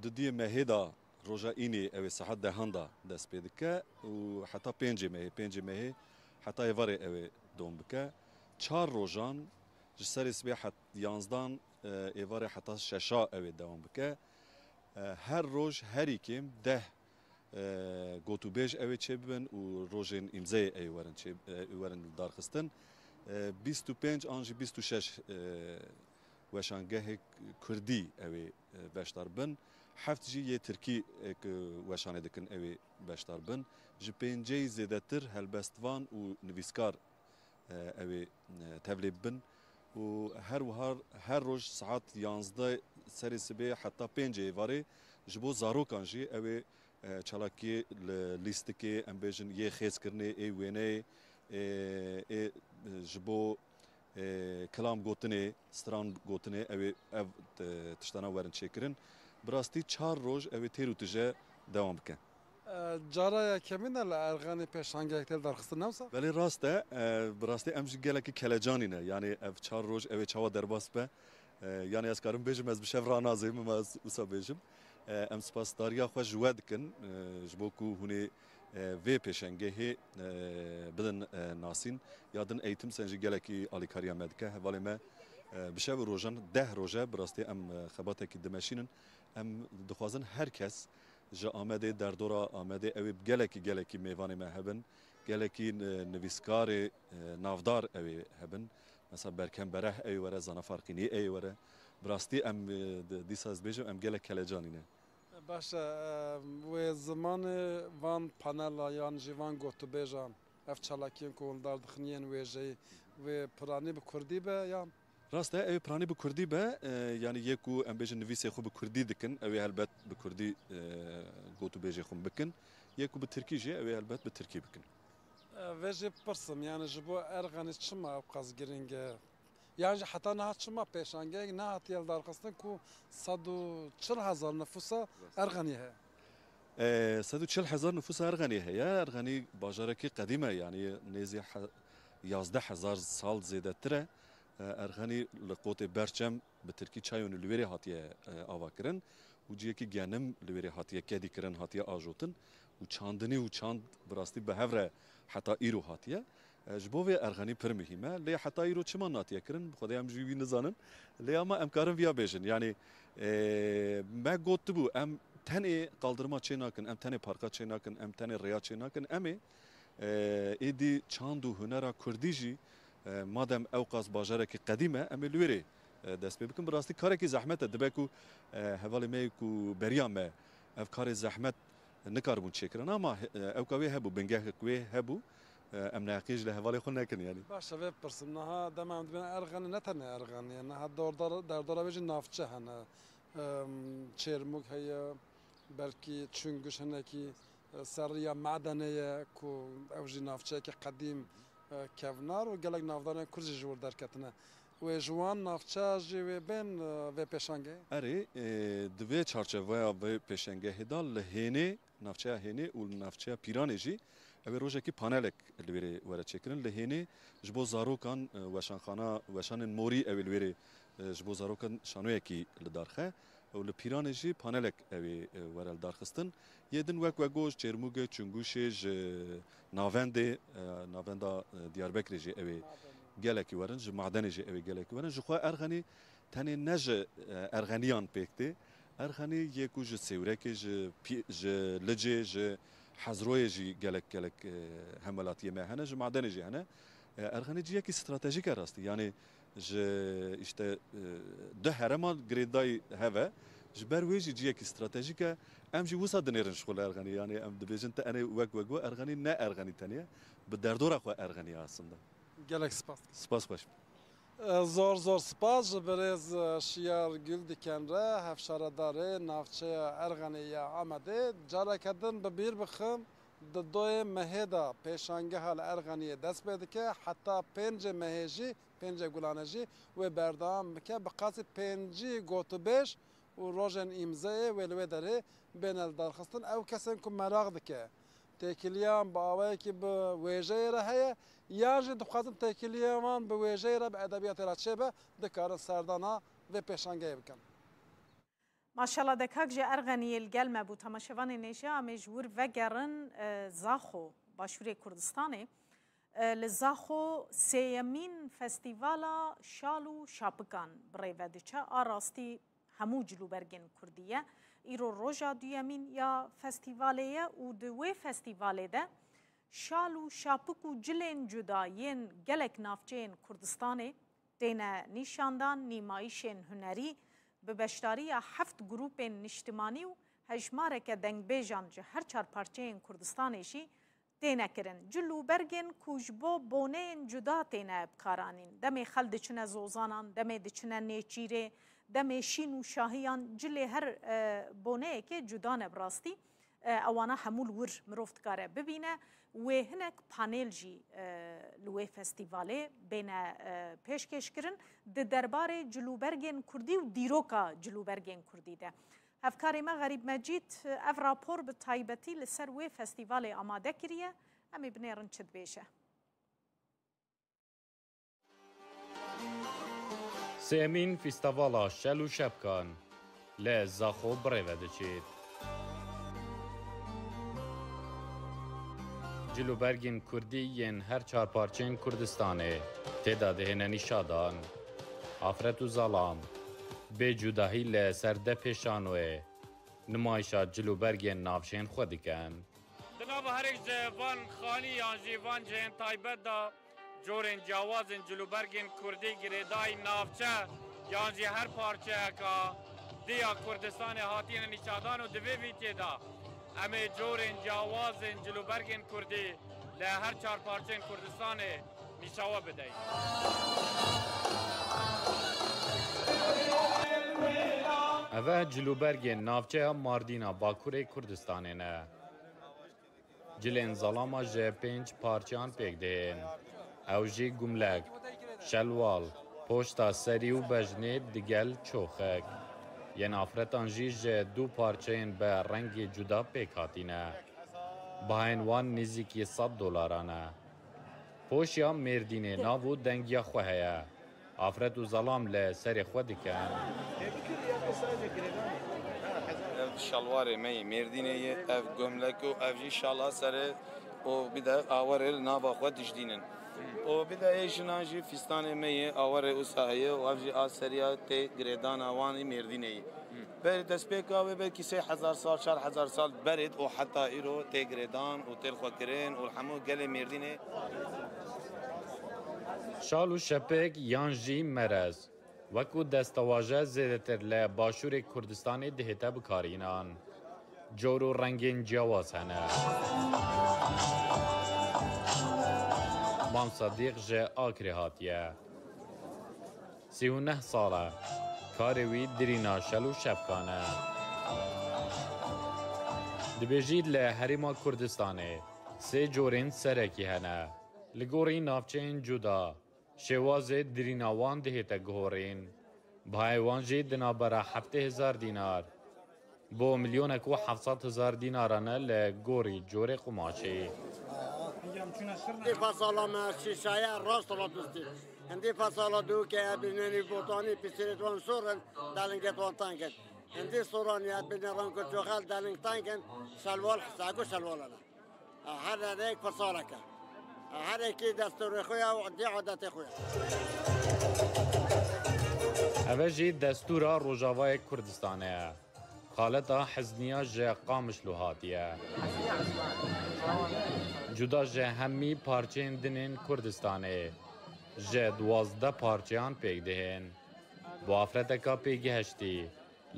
Dudiyê mehê de roja înê ew ê saet dehan de dest pê dike û heta pêncê mehê, pêncê mehê heta êvarê ew ê dom bike. Çar rojan ji serê sibê het yanzdan, e, êvarê heta şeşa ew ê dewam bike. E, her roj herî kêm deh, e, gotûbêj ew ê çêbibin û rojên îmzeyê ew ê werin çê, e, werin lidarxistin. E, bîst û pênc an jî bîst û şeş, e, weşangehê kurdî ew ê, e, beşdar bin. Heft jî yê tirkî, e, ku weşanê dikin ew ê beşdar bin. Ji pênceyî zêdetir helbestvan û nivîskar, e, ew ê, e, tevlê bibin. Û her wiha her roj saet yanzdeh serê sibê heta pêncê êvarê ji bo zarokan jî ew ê, e, çalakiyê li lîstikê, em bêjin yê xêzkirinê, ê wêneyê, ê, ê, e, ji bo, e, kilam gotinê, stran gotinê, ew ê ev, e, tiştana werin çêkirin. Bi rastî çar roj ew ê têr û tije dewam bike. E, cara yekemîn e li Erxenê pêşangehek tê lidarxistin, ne wisa? Belê, rast e. E, bi rastî em jî gelekî kelecanî ne. Yanî ev çar roj ew ê çawa derbas be? E, yanî ez karim bêjim, ez bi şev ranazêm, ma ez wisa bêjim. E, em spasdariya xwe ji we dikin, e, ji bo ku hûn ê, e, vê pêşengehê, e, bidin, e, nasîn. Ya din Eğitim Sen jî gelekî alîkariya me dike. Hevalê me, e, bi şev û rojan, deh roj e, bi rastî em, e, xebatekî dimeşînin. Em dixwazin her kes ji Amedê, derdora Amedê, ew ê gelekî, gelekî mêvanê me hebin, gelekî, e, nivîskarê, e, navdar ew ê hebin. Mesela Berkem Bereh ê were, Zana Farqînî ê were. Bi rastî em, e, di-, dîsa ez bêjim, em gelek kelecanî ne. Baş e, wê zimanê van panela yan jî van gotûbêjan, ev çalakiyên ku hûn li dar dixin yên wêjeyî, wê piranî bi kurdî be yan? Rast e, ew ê piranî bi kurdî be, e, yanî yê ku em bêjin nivîsê xwe bi kurdî dikin, ew ê helbet bi kurdî, e, gotûbêjê xwe bikin. Yê ku bi tirkî jî, ew ê helbet bi tirkî bikin. E, vê jî pirsim, yanî ji bo Erxenî çima ew qas giring e? Yan jî heta niha çima pêşangeyek nehatiye lidarxistin ku sed û çil hezar nifûsa Erxenî heye? E, sed û çil hezar nifûsa Erxenî heye. Erxenî bajarekî qedîm e, yanî nêzî he-, yazdeh hezar sal zêdetir e. E, Erxenî li qotê Berçem, bi tirkî Çayonî, li wêrê hatiye, e, avakirin û ciyekî genim li wêrê hatiye kedîkirin, hatiye ajotin û çandinî û çand bi rastî bi hev re heta îro hatiye. E, ji bo vê Erxenî pir muhîm e. Lê heta îro çima natiye kirin? Bi Xwedê em jî wî nizanin. Lê ama em karin viya bêjin. Yanî, e, me gotibû, em tenê qaldirma çê nakin, em tenê parka çê nakin, em tenê rêya çê nakin. Em ê, e, êdî çand û hunera kurdî jî, e, madem ewqas bajarekî qedîm e, em ê li wê rê, e, dest pê bikin. Bi rastî karekî zehmet e. Dibe ku, e, hevalê me yê ku beriya me ev karê zehmet nikaribûn çêkirin, ama he-, e, ewka wê hebû, bingehek wê hebû. E, em neheqiyê ji li hevalê xwe nekin, yanî. Baş e, vê bipirsim. Niha dema em dibên Erxenî, ne tenê Erxenî ye. Niha dordar-, derdora wê jî navçe hene. Em, Çêrmûg heye, belkî Çunguş hinekî, e, ser riya Medenê ye ku ew jî navçeyeke qedîm, e, kevnar û gelek navdarên kurd jî ji wir derketine. Wê ji wan navçeya jî wê bên, e, vê pêşangê? Erê, e, di vê çarçeveya vê pêşengehê de li Hênê, navçeya Hênê û li navçeya Pîranê jî ew ê rojekî panelek li wê rê were çêkirin. Li Hênê ji bo zarokan, e, weşanxana, weşanên morî ew ê li wê rê, e, ji bo zarokan şanoyekî li dar xe û li Pîranê jî panelek ew ê, e, were li dar xistin. Yê din wek we got, ji Çêrmûgê, Çunguşê, ji Navendê, e, Navenda, e, Diyarbekirê jî ew ê gelekî werin, ji Madenê jî ew ê gelekî werin. Ji xwe Erxenî tenê ne ji, e, Erxeniyan pêk tê. Erxenî yê ku ji Sêwrekê, ji Pî-, ji Licê, ji Hezroyê jî gelek, gelek, e, hemwelatiyê me hene, ji Madenê jî hene. E, Erxenî ciyekî stratejîk e rastî. Yanî ji, îşte, e, du herema girêdayî hev e. Ji ber wê jî ciyekî stratejîk e. Em jî wisa dinêrin ji xwe li Erxenî. Yanî em dibêjin te enê wek we got, Erxenî ne Erxenî tenê ye. Bi derdora xwe Erxenî ye aslında. Gelek spas. Spas xweş. E, zor zor spas ji birêz, e, Şiyar Guldiken re, hevşaredarê navçeya Erxenê ya Amedê. Careke din bi bîr bixim, di doyê mehê de pêşangeha li Erxeniyê dest pê dike, heta pêncê mehê jî, pêncê Gulanê jî wê berdewam bike. Bi qasî pêncî gotûbêj û rojên îmzeyê wê li wê derê bêne lidarxistin. Ew kesên ku meraq dike têkiliyan bi awayekî bi wêjeyê re heye, yan jî dixwazin têkiliya wan bi wêjeyê re, bi edebiyatê re çêbe, dikarin serdana vê pêşangeyê bikin. Maşallah, dekak ji Erxeniyê li gel me bû. Temaşevanên hêja, em ê ji wir vegerin, e, Zaxo, başûrê Kurdistanê. E, li Zaxo sêyemîn festîvala şal û şapikan bi rê ve diçe. A rastî hemû cilûbergên kurdî ye. Îro roja duyemîn ya festîvalê ye û di wê festîvalê de şal û şapik û cilên cuda yên gelek navçeyên Kurdistanê têne nîşandan, nîmayîşên hunerî bi beşdariya heft grûpên niştimanî û hejmareke dengbêjan ji her çar parçeyên Kurdistanê jî têne kirin. Cil û bergên ku ji bo boneyên cuda têne bikaranîn. Demê xel diçine zozanan, demê diçine nêçîrê, demê şîn û şahiyan, cilê her, e, boneyekê cuda ne bi rastî. E, ewana hemû li wir mirov dikare bibîne. Wê hinek panêl jî, e, li wê festîvalê bêne, e, pêşkêşkirin di derbarê cilûbergên kurdî û dîroka cilûbergên kurdî de. Hevkarê me Xerîb Mecîd ev rapor bi taybetî li ser wê festîvalê amade kiriye. Em ê binêrin çi dibêje. Sêmîn Fîstevala Şel û Şepkan li Zaxo bi rê ve diçêt. Cilûbergên kurdî yên her çar parçeyên Kurdistanê tê de dihêne nîşadan. Afret û Zalam bê cudahî li ser deh pêşanoyê nimayişa cilûbergên navçeyên xwe dikin. Di nava herêk ji van xanî yan jî van cihên taybet de corên ciyawazên cilûbergên kurdî girêdayî navçe yan jî her parçeyeka Diya Kurdistanê hatine nîşandan û di vê vîtiyê de em ê corên ciyawazên cilûbergên Kurdî li her çar parçeyên Kurdistanê nîşawa bideyin. Eve cilûbergên navçeya Mardîna Bakurê Kurdistanê ne. Cilên zelama ji pênc parçeyan pêk dihên. Ew jî gumlek, şelwal, poşta serî û bejnê digel çoxek. Yên afretan jî ji du parçeyên bi rengê cuda pêk hatîne. Bahayên wan nêzîkî sed dolaran e. Poşya Mêrdînê nav û dengiya xwe heye. Afret û zelam li serê xwe dikin. Ev şalwarê me yê Mêrdînê ye, ev gomlek û ev jî şala serê û bir de awerê li nava xwe dijdînin. Û bir de ê jinan jî fîstanê me yê awerê wisa heye û ev jî a seriya tê girêdana wan ê Mêrdînê yê. Berê destpêka wê belkî sê hezar sal, çar hezar sal berê û heta îro tê girêdan û tê li xwe kirin û li hemû gelê Mêrdînê. Şal û şepik yan jî merez, wekû destewaje zêdetir li Başûrê Kurdistanê dihête bikarînan. Cor û rengên ciyawaz hene. Mam Sedîq ji Akrê hatiye. Sî û neh sal e. Karê wî dirîna şel û şevkan e. Dibêjî li Herêma Kurdistanê sê corên serekî hene. Li gorî navçeyên cuda, şêwazê dirîna wan dihête guhorîn. Bahayê wan jî di navbera heftê hezar dînar bo milyonek û heft sed hezar dînaran e li gorî corê qumaşê. Hindî fasala me şîşaye rast latistî. Hindî fasala dû ke ebînenî botanî pîsirêt wan sor in, delingêt wan teng in. Hindî soranî ebîne ranko çoxel deling teng in, şelwal hisa ku şelwalana. Her derek fasaleke. Her ekî destûrê xwe ya û dê adetê xwe ya. Eve jî destûra Rojavayê Kurdistanê ye. Xaleta Hizniya ji Qamişlo hatiye. Cuda ji hemî parçeyên din ên Kurdistanê, ji duwazdeh parçeyan pêk dihên. Bi afreteka pêgihiştî,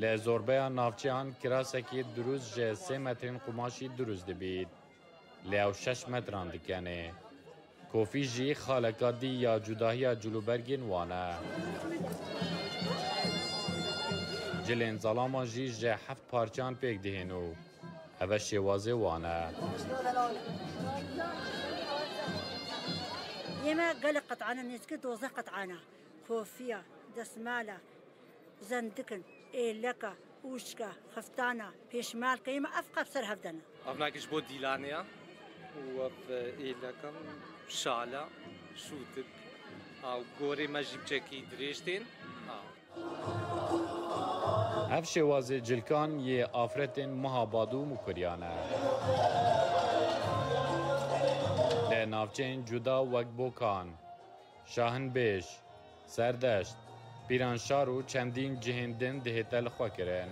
li zorbeya navçeyan kirasekî dirûst ji sê metrên qumaşî dirûst dibît. Lê ew şeş metran dikenê. Kofî jî xaleka dî ya cudahiya cilûbergên wan e. Cilên zalaman jî ji heft parçeyan pêk dihên û eve şêwazê wan e. Yê me gelek qet'ane, nêzîkî dozdeh qet'ane. Kofiya, desmala, zendikin, êleka, ûçka, xiftana, pêşmalka, yê me ev qap ser hev de ne. Ev nakî ji bo dîlanê ya. Û ev êleka, şala, şûtik. A, gorê me jî biçekî dirêj tên. A. Ev şêwazê cilkan yê afretên Mihabad û Mukuriyan e. Li navçeyên cuda wek Bokan, Şahinbêj, Serdeşt, Pîranşar û çendîn cihên din dihête li xwe kirin.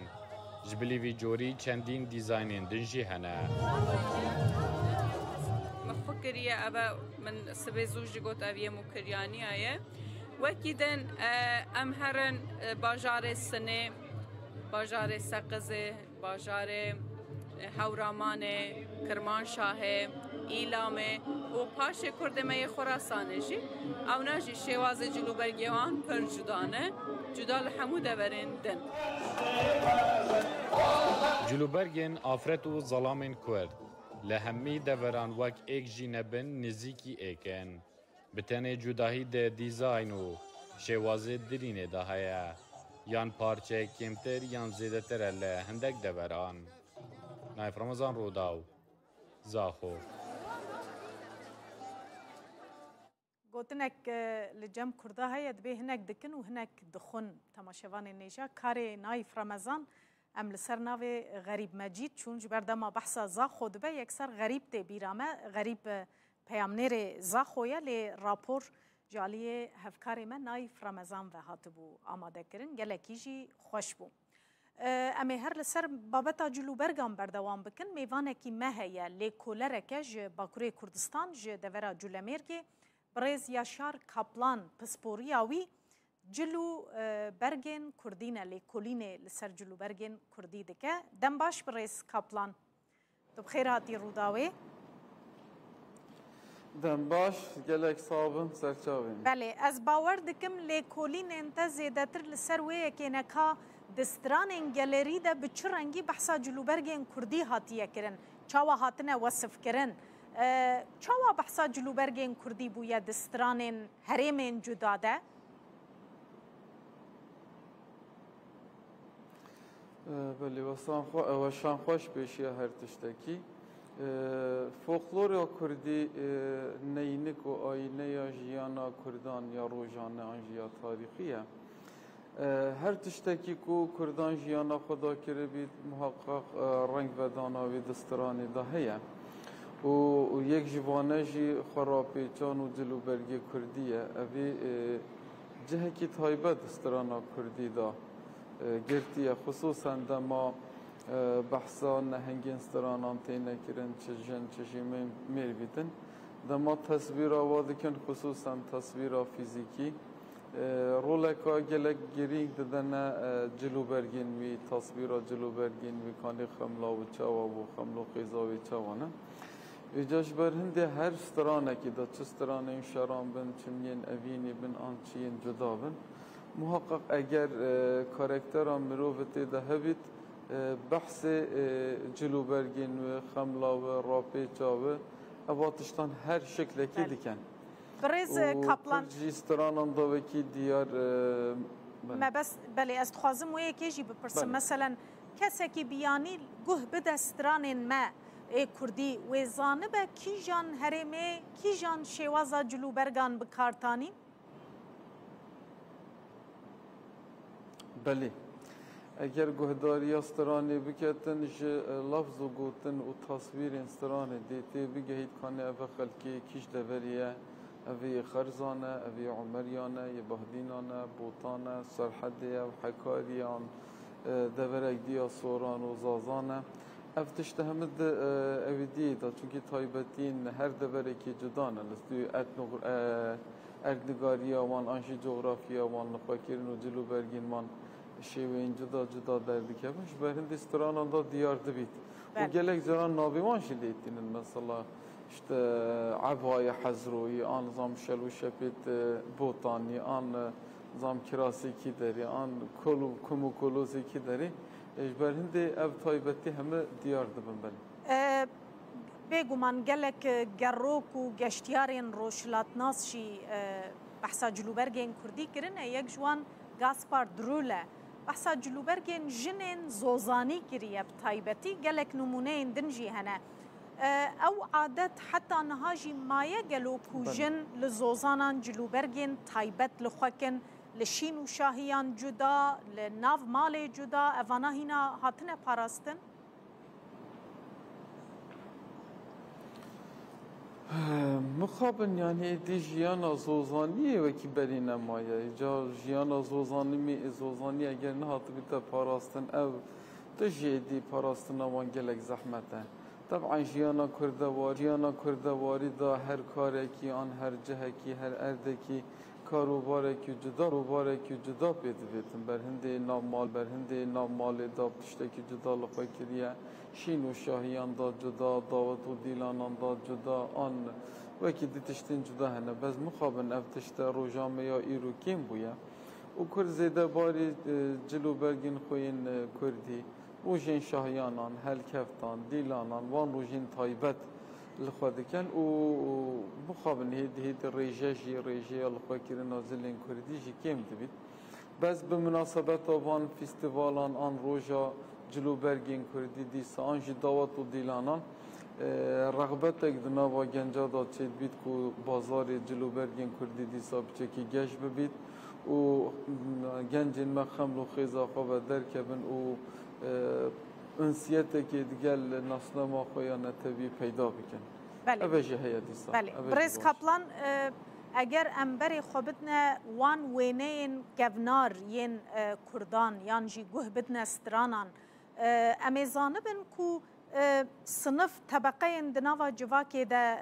Ji bilî vî corî çendîn dîzaynên din jî hene. Min xwe kiriye, ev e, min sibê zû jî got, ev yê Mukiriyaniya ye. Wekî din, e, em herin, e, bajarê Sinê, bajarê Seqizê, bajarê, e, Hewramanê, Kirmanşahê, Îlamê û paşê Kurdê me yê Xurasanê jî, ewna jî şêwazê cilûbergê wan pir cuda ne, cuda li hemû deverên din. Cilûbergên afret û zelamên Kurd li hemî deveran wek êk jî nebin, nizîkî êk in. Bi tenê cudahî di dîzayn û şêwazê dirînê de heye, yan parçeyek kêmtir yan zêdetir e li hindek deveran. Naif Ramazan, Rûdaw, Zaxo. Gotinek, e, li cem Kurda heye, dibê hinek dikin û hinek dixwin. Temaşevanên nêja, karê Naif Ramazan, em li ser navê Xerîb Mecîd çûn, ji ber dema behsa Zaxo dibe, yekser Xerîb tê bîra me. Xerîb, e, peyamnêrê Zaxo ye, lê rapor ji aliyê hevkarê me Naif Ramazan ve hatibû amadekirin, gelekî jî xweş bû. E, em ê her li ser babeta cilûbergan berdewam bikin. Mêvanekî me heye, lêkolereke ji Bakurê Kurdistan, ji devera Culemêrgê, birêz Yaşar Kaplan, pisporiya wî Cil û e, bergên kurdî ne, lêkolînê li ser cil û bergên kurdî dike. Dem baş birêz Kaplan. Tu bi xêr hatî Rûdawê. Dem baş, gelek sax bin, serçavên. Belê, ez bawer dikim lêkolînên te zêdetir li ser wê yekê ne ka di stranên gelerî de bi çi rengî behsa cilûbergên kurdî hatiye kirin, çawa hatine wesifkirin. E, çawa behsa cilûbergên kurdî bûye di stranên herêmên cuda de? Belê, wesan xwe, weşan xweş pêşiya her tiştekî. Folklora kurdî neynik û ayîneya jiyana kurdan ya rojane an jî ya tarîxî ye. Her tiştekî ku kurdan jiyana xwe da kiribît, muheqeq rengvedana wî di stranê de heye. Û yek ji vane jî xwe rapêçan û cil û bergê kurdî ye. Evî cihekî taybet di strana kurdî de girtiye, xisûsen dema behsa nehengên stranan têne kirin, çi jin, çi jî mêr bîtin. Dema teswîra wa dikin, xisûsen teswîra fîzîkî, roleka gelek girîng didene cil û bergên wî, taswîra cil û bergên wî, kanê xemla wî çawa bû, xemlo xêza wî çawa ne. Îca ji ber hindê her stranekî de, çi stranên şeran bin, çi yên evînî bin, an çi yên cuda bin, muheqeq eger e, karaktera mirovî tê de hebît, e, behsê e, cil û bergên wî, xemla wî, rapêça wî, eva tiştan her şiklekî dikin. Birêz Kaplan. Kurd jî stranan da wekî diyar e, Me bes, belê, ez dixwazim wê yekê jî bipirsim. Belê. Meselen, kesekî biyanî guh bide stranên me ê kurdî, wê zanibe kîjan herêmê, kîjan şêwaza cilûbergan bi kar tanîn? Belê. Eger guhdariya stranê biketin, ji e, lafz û gotin û taswîrên stranê dê tê bigehît, kanê eve xelkê kîj deverê ye, evê yê Xerzan e, evê yê Umeriyan e, yê Bahdînan e, Botan e, Serhedê ye, Hekarî ye, an e, deverek dî ya Soran û Zazan e. Ev tişt hemû di e, ewîdiyê de, çunkî taybetiyên her deverekî cuda ne. Li stûyê etnog-, e, erdnigariya wan an jî coxrafiya wan, lixwekirin û cil û bergên wan şêweyên cuda cuda derdikevin. Ji ber hindê stranan de diyar dibît. Û Belê. Gelek caran navê wan jî lê tînin. Mesela, işte, Ebayê Hezroyî, an zam şel û şepêt e, Botanî, an e, zam kirasê kî derê, an kol û kum û kolozê kî derê. E, ji ber hindê ev taybetî hemû diyar dibin, belê. E, Bêguman gelek gerrok û geştiyarên rojhilatnas jî e, behsa cilûbergên kurdî kirine. Yek ji wan Gaspar Drûl e. Behsa cilûbergên jinên zozanî kiriye bi taybetî. Gelek nimûneyên din jî hene. E, ew adet heta niha jî maye gelo ku Belê. Jin li zozanan cilûbergên taybet li xwe kin, li şîn û şahiyan cuda, li nav malê cuda, evana hîna hatine parastin? Mixabin, yanî êdî jiyana zozaniyê wekî berî nemaye. Îca jiyana zozanî, zozanî eger nehatibîte parastin, ev tişt jî êdî parastina wan gelek zehmet e. Teb'en jiyana kurdewarî, jiyana kurdewarî de her karekî an her cihekî, her erdekî Karobarekî cuda, karobarekî cuda pê divêtin. Berhindê nav mal, berhindê nav malê de tiştekî cuda li xwe kiriye. Şîn û şahiyan da cuda, dawet û dîlanan da cuda, an wekî di tiştên cuda hene. Bes mixabin ev tişte roja me ya îro kêm bûye. Û kurd zêde barî, e, cil û bergên xwe yên, e, kurdî, rojên şahiyanan, helkeftan, dîlanan, wan rojên taybet li xwe dikin û, û mixabin hêdî hêdî rêje jî, rêjeya li xwe kirina zilên kurdî jî kêm dibît. Bes bi minasebeta van fîstîvalan an roja cil û bergên kurdî dîsa an jî dawet û dîlanan, e, rexbetek di nava genca de çêdibît ku bazarê cil û bergên kurdî dîsa piçekî geş bibît û, m, gencên me xeml û xêza xwe ve derkevin û, e, unsiyetekê digel nasnama xwe ya netewî peyda bikin. Belê. Ev jî heye dîsa. Belê. Ev jî Birêz baş. Kaplan, e, eger em berê xwe bidine wan wêneyên kevnar yên, e, kurdan yan jî guh bidine stranan, e, em ê zanibin ku, e, sinif, tebeqeyên di nava civakê de,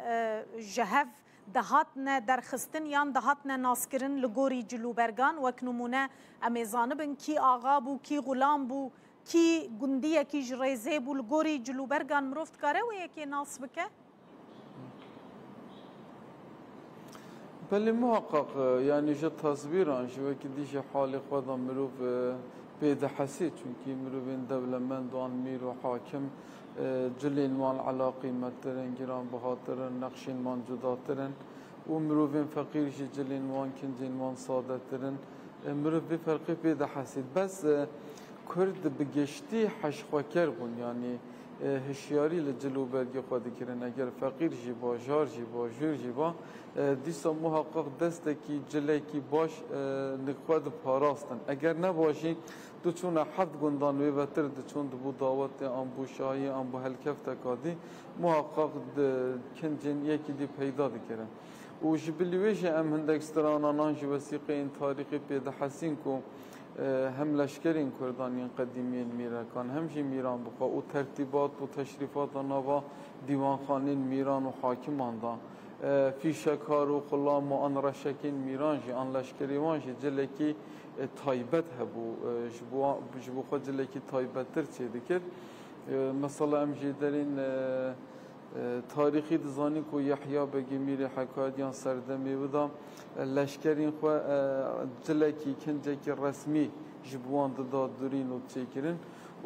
e, ji hev dihatine derxistin yan dihatine naskirin li gorî cilûbergan. Wek nimûne, em ê zanibin kî axa bû, kî xulam bû, kî gundiyekî ji rêzê bû, li gorî cilûbergan mirov dikare wê yekê nas bike? Belê, muhaqqaq, e, yanî ji teswîran, ji wekî dî ji halê xwe de mirov, e, pê dihesê, çunkî mirovên dewlemend û an mîr û hakim, e, cilên wan elaqîmettir in, giranbihatir in, nexşên wan cudatir in û mirovên feqîr jî cilên wan, kincên wan sadetir in. E, mirov vê ferqê pê dihesît. Bes, e, Kurd bi giştî heşxweker bûn, yanî, e, hişyarî li cil û bergê xwe dikirin. Eger feqîr jî ba, jar jî ba, jûr jî ba, e, dîsa muhaqqaq destekî, cilekî baş, e, li xwe diparastin. Eger neba jî, diçûne heft gundan wê vetir diçûn, dibû dawetê, an bû şahiyê, an bû helkefteka dî, muhaqqaq di kincên yekî dî peyda dikirin. Û ji bilî wê jî em hindek stranan an jî wesîqeyên tarîxî pê dihesîn ku, e, hem leşkerên Kurdan yên qedîmiyên mîrekan, hem jî mîran bi xwe û tertîbat û teşrîfata nava dîwanxanên mîran û hakiman da, e, fîşekar û xulam û an reşekên mîran jî, an leşkerê wan jî cilekî, e, taybet hebû, e, ji bo, ji bo xwe cilekî taybettir çêdikir. E, mesela em jê derên, e, E, tarîxî dizanî ku Yehya Begê Mîrê Hekariyan serdemê wida, e, leşkerên xwe, e, cilekî, kincekî resmî ji bo wan dida durîn û çêkirin.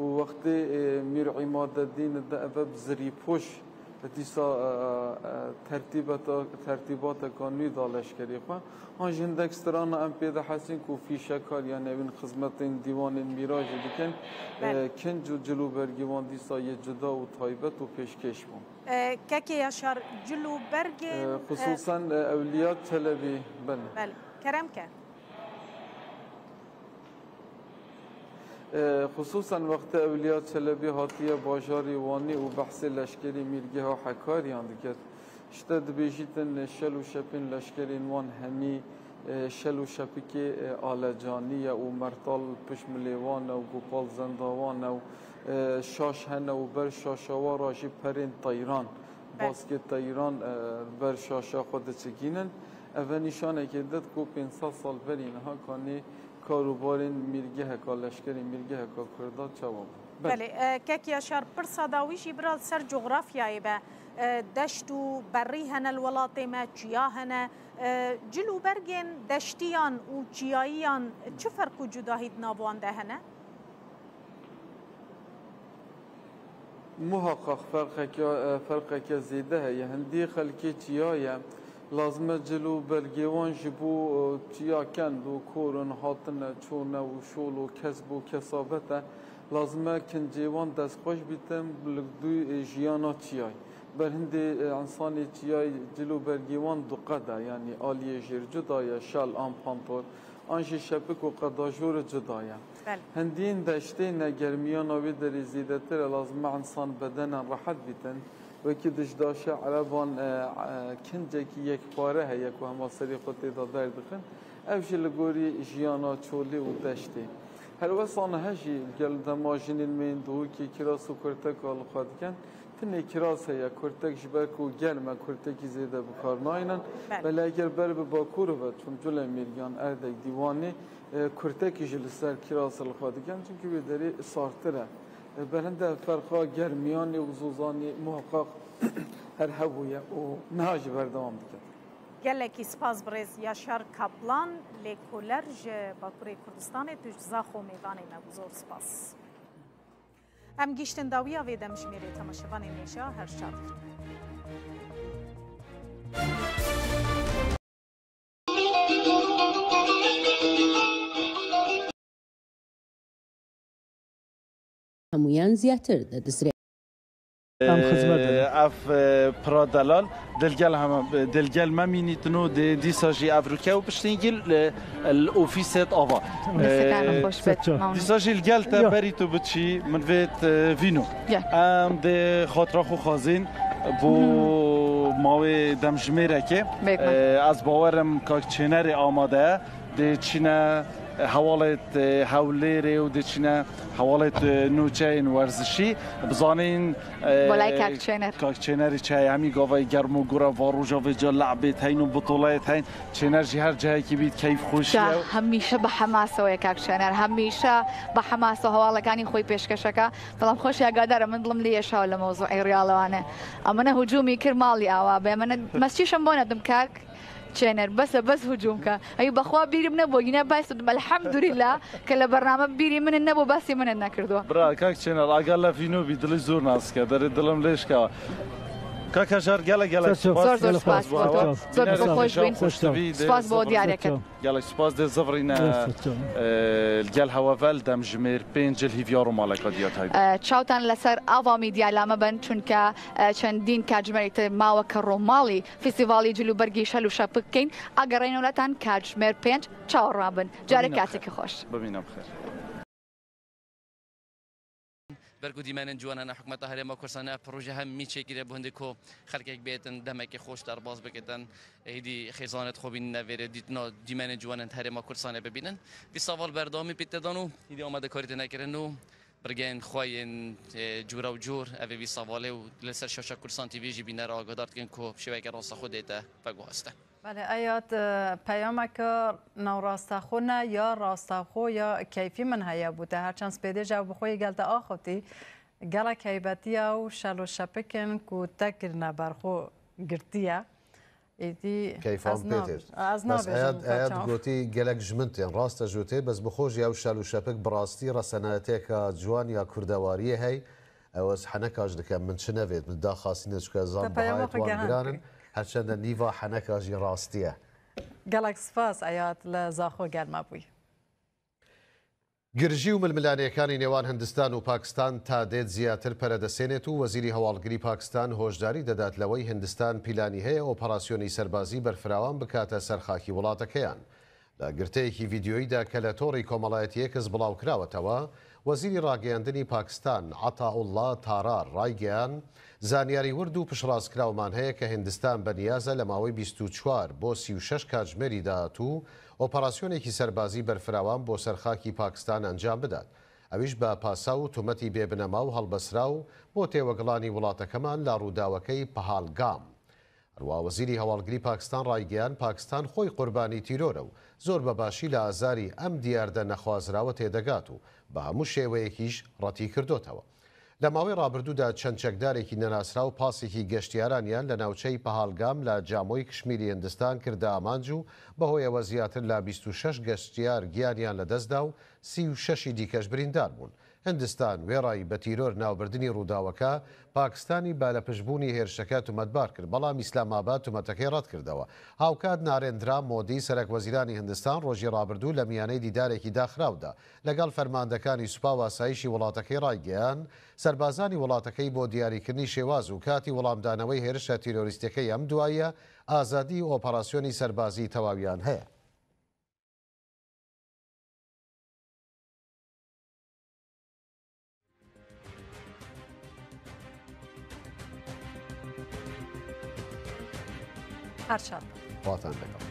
Û wextê, e, Mîr Îmadedîn di eve bi zirîpoş dîsa, e, e, tertîbeta-, tertîbateka nû da leşkerê xwe. An jî hindek strana em pê dihesîn ku fîşekar, yanî evîn xizmetên dîwanên mîra jî dikin. Belê. E, kinc û cil û bergî wan dîsa yê cuda û taybet û pêşkêş bûn. E, kekê Yaşar, cil û bergên, E, e, xisûsen, e, Ewliya Çelebî, belê. Belê. Kerem ke. E, xisûsen wextê Ewliya Çelebî hatiye bajarê Wanê û behsê leşkerê Mîrgeha Hekariyan diket. Ji te dibêjîtin, şel û şepên leşkerên wan hemî, e, şel û şepikê, e, alecanî ye û mertal pişt milê wan e û gopal zenda wan e û, e, şaş hene û ber şaşa wan re jî perên teyran, Belê. baskê teyran, e, ber şaşa xwe diçikînin. Eve nîşanekê dide ku pênc sed sal berî niha kanê kar û barên mîrgeheka, leşkerên mîrgeheka Kurda çawa bû. Belê. Belê, e, kek Yaşar, pirsa dawî jî biraz ser cografyayê be. E, deşt û berî hene li welatê me, çiya hene. E, cil û bergên deştiyan û çiyayiyan çi ferq û cudahî di nav wan de hene? Muhaqqaq ferqeke, e, ferqeke zêde heye. Hindî xelkê çiya ye. Lazim e cil û bergê wan ji bo, e, çiya kend û kor in, hatine, çûne û şol û kesb û kesabet e. Lazim e kincê wan destxweş bîtin, li dû, e, jiyana çiyayê. Ber hindê, e, însanê çiyayê cil û bergê wan du qed e, yanî aliyê jêr cuda ye, şal an pantor, an jî şepik û qeda jorê cuda ye. Belê. Hindiyên deştê ne germiyana wê derê zêdetir e, lazim e însan bedenen rehet bîtin. Wekî dijdaşe ereban, e, e, kincekî yekpare heye ku hema serê xwe tê de derdixin. Ev jî li gorî jiyana çolê û deştê. Helwesta niha jî gel dema jinên me yên dihokê kiras û kurteka li xwe dikin. Tenê kiras heye, kurtek ji ber ku germ e, kurtekî zêde bi kar naynin. Belê. Belê eger ber bi Bakur ve, çûn Culemêrg yan Erdek, Dîwanê, e, kurtekî jî li ser kirasê li xwe dikin, çimkî wê derê sartir e. E, berhinde ferqa germiyanê û zozanê muhaqqaq her hebûye û niha jî berdewam dike. Gelekî spas birêz Yaşar Kaplan, lêkoler ji Bakurê Kurdistanê, tu ji Zaxo mêvanê me bû, zor spas. Em gihîştin dawiya vê demjimêrê, temaşevanên hêja, her şad bin. Hemûyan ziyartir de dizre. Em xizmet de ne. Ev, e, pira delal, dilgel hema, dilgel me mînîtino, dê dîsa jî ev rûke û piştî gil, e, li ofîset ava. Dîsa jî li gel te berî tu biçî, min vêt, e, vîno. Gel. Em dê xatira xwe xwazîn bo mawê demjimêrekê. Bêgman. E, ez bawerim ka çênerê amade ye, dê çîne Hevalêt, e, Hewlêrê û diçine hevalêt, e, nûçeyên werzişî. Bizanîn, e, Bo lay kak Çêner. Kak Çênerî çayê hemî gavayê germ û gure va roja vê ca le'bêt heyn û bitolayêt heyn. Çêner jî her cihekî bît keyf xweşî Ya, ye. Hemîşe bi hemasewe ye kak Çêner. Hemîşe bi hemasewe hevalekani xwe pêşkeşeke. Belam xweş ya gadara min dilim lê yeşaw le mewzû ê riyalewane. Amine hücumî kir malî awa be. Amine mesçîşem bonedim kak. Çêner, bes e, bes hücum ke. Ey bexwa bîrim nebû, yine bes dedim, elhamdülillah, ke le bername bîrî min nebû, besî min nekirdo. Bira, kak Çêner, aga lefîno bî, dilî zor nas ke, derê dilim lêşka. Kak Hejar, gele, gele. Spas, Zor, zor gele spas, spas, spas. Zor Bînerê xweş bîn. Spas bo diyareket. Gelek spas dê zivrîne, e, gel hewe vel dem ji mêr pênc il hîvyar û maleka diya taybet. E, çawtan leser ava mîdya lame bin, çunke, e, çendîn kacmerî te mawe ke romalî Festîvalî Cil û Bergî Şel û Şepik kên, agerên weletan kacmer pênc çawa rabin. Carek Bimîne bi xêr. Katekî xweş. Bimîne bi xêr. Ber ku dîmenên ciwan hene, hikûmeta Herêma Kurdistanê ev proje hemî çêkiriye bo hindê ku xelkek bêtin demekê xweş derbas bikitin. Êdî xêzanê xwe bînin navêrê dîtina dîmenên ciwan hene Herêma Kurdistanê bibînin. Vî saval berdewamî pê te dan û êdî amadekarî te nekirin û Birgên xwe yên, e, cûre û cûr, ev ê vî savalê û li ser şaşa Kurdistan T V jî bîner agadar dikin ku şêweke rastaxwe dê te veguheste. Belê, Eyad, e, peyameke navrastaxwe ne ya rastaxwe ya keyfî min heye bû te. Her çend spêdê ji ew bi xwe yê gel te axivtî, gelek heybetiya û şel û şepikên ku te kirine ber xwe girtiye. Êdî Keyfan ez pê nabêjim. Têt. Ez Bes nabêjim Eyad, Eyad Kaçav. Gotî gelek ji min tên. Rast e ji wê tê, bes bi xwe jî ew şel û şepik bi rastî resenayeteka ciwan ya kurdewariyê hey. Ew ez heneka ji dikem, min çi nevêt, min daxasîne çike zan Te peyama bihayê xwe wan giran giran in. Kir. Her çende nîva heneka jî rastî ye. Gelek spas Eyad li Zaxo gel me bûyî. گرژی و ململانێکانی نێوان هندستان و پاکستان تا دێت زیاتر پەرەدەسێنێت و وەزیری هەواڵگری پاکستان هۆشداری دەدات لەوەی هندستان پیلانی هەیە ئۆپەراسیۆنی سەربازی بەرفراوان بکاتە سەرخاکی وڵاتەکەیان. لە گرتەیەکی ڤیدیۆییدا کە لە تۆڕی کۆمەڵایەتی ئێکس بڵاوکراوەتەوە، وەزیری ڕاگەیاندنی پاکستان عەتاوڵڵا تارار ڕایگەیان، زانیاری ورد و پشتڕاستکراومان هەیە کە هندستان بە نیازە لە ماوەی بیست و چوار بۆ سی و شەش کاتژمێری داهاتوو ئۆپەراسیۆنێکی سەربازی بەرفراوان بۆ سەرخاکی پاکستان ئەنجام بدات، ئەویش بە پاساو و تومەتی بێبنەما و هەڵبەسراو بۆ تێوەگڵانی وڵاتەکەمان لە ڕووداوەکەی پەهالگام. هەروە وەزیری هەواڵگری پاکستان ڕایگەیان پاکستان خۆی قوربانی تیرۆرە و زۆر بە باشی لە ئازاری ئەم دیاردە نەخوازراوە تێدەگات و بە هەموو شێوەیەکیش ڕەتی کردۆتەوە. لە ماوەی ڕابردوودا چەند چەکدارێکی نەناسراو پاسێکی گەشتیارانیان لە ناوچەی پەهالگام لە جامۆی کشمیری هندستان کردە ئامانج و بەهۆیەوە زیاتر لە بیست و شەش گەشتیار گیانیان لەدەستدا و سی و شەشی دیکەش بریندار بوون. هندستان وێڕای بە تیرۆر ناوبردنی ڕووداوەکە، پاکستانی بالەپشتبوونی هێرشەکە تومەتبار کرد، بەڵام ئیسلام ئاباد تومەتەکەی ڕەت کردەوە. هاوکات نارێندرا مۆدی سەرەک وەزیرانی هندستان ڕۆژی ڕابردوو لە میانەی دیدارێکی داخراودا لەگەڵ فەرماندەکانی سوپا و ئاسایشی وڵاتەکەی ڕایگەیان، سەربازانی وڵاتەکەی بۆ دیاریکردنی شێواز و کاتی وەڵامدانەوەی هێرشە تیرۆریستەکەی ئەم دواییە ئازادی ئۆپەراسیۆنی سەربازی تەواویان هەیە. هەر چاپ. خواتان لەگەڵ.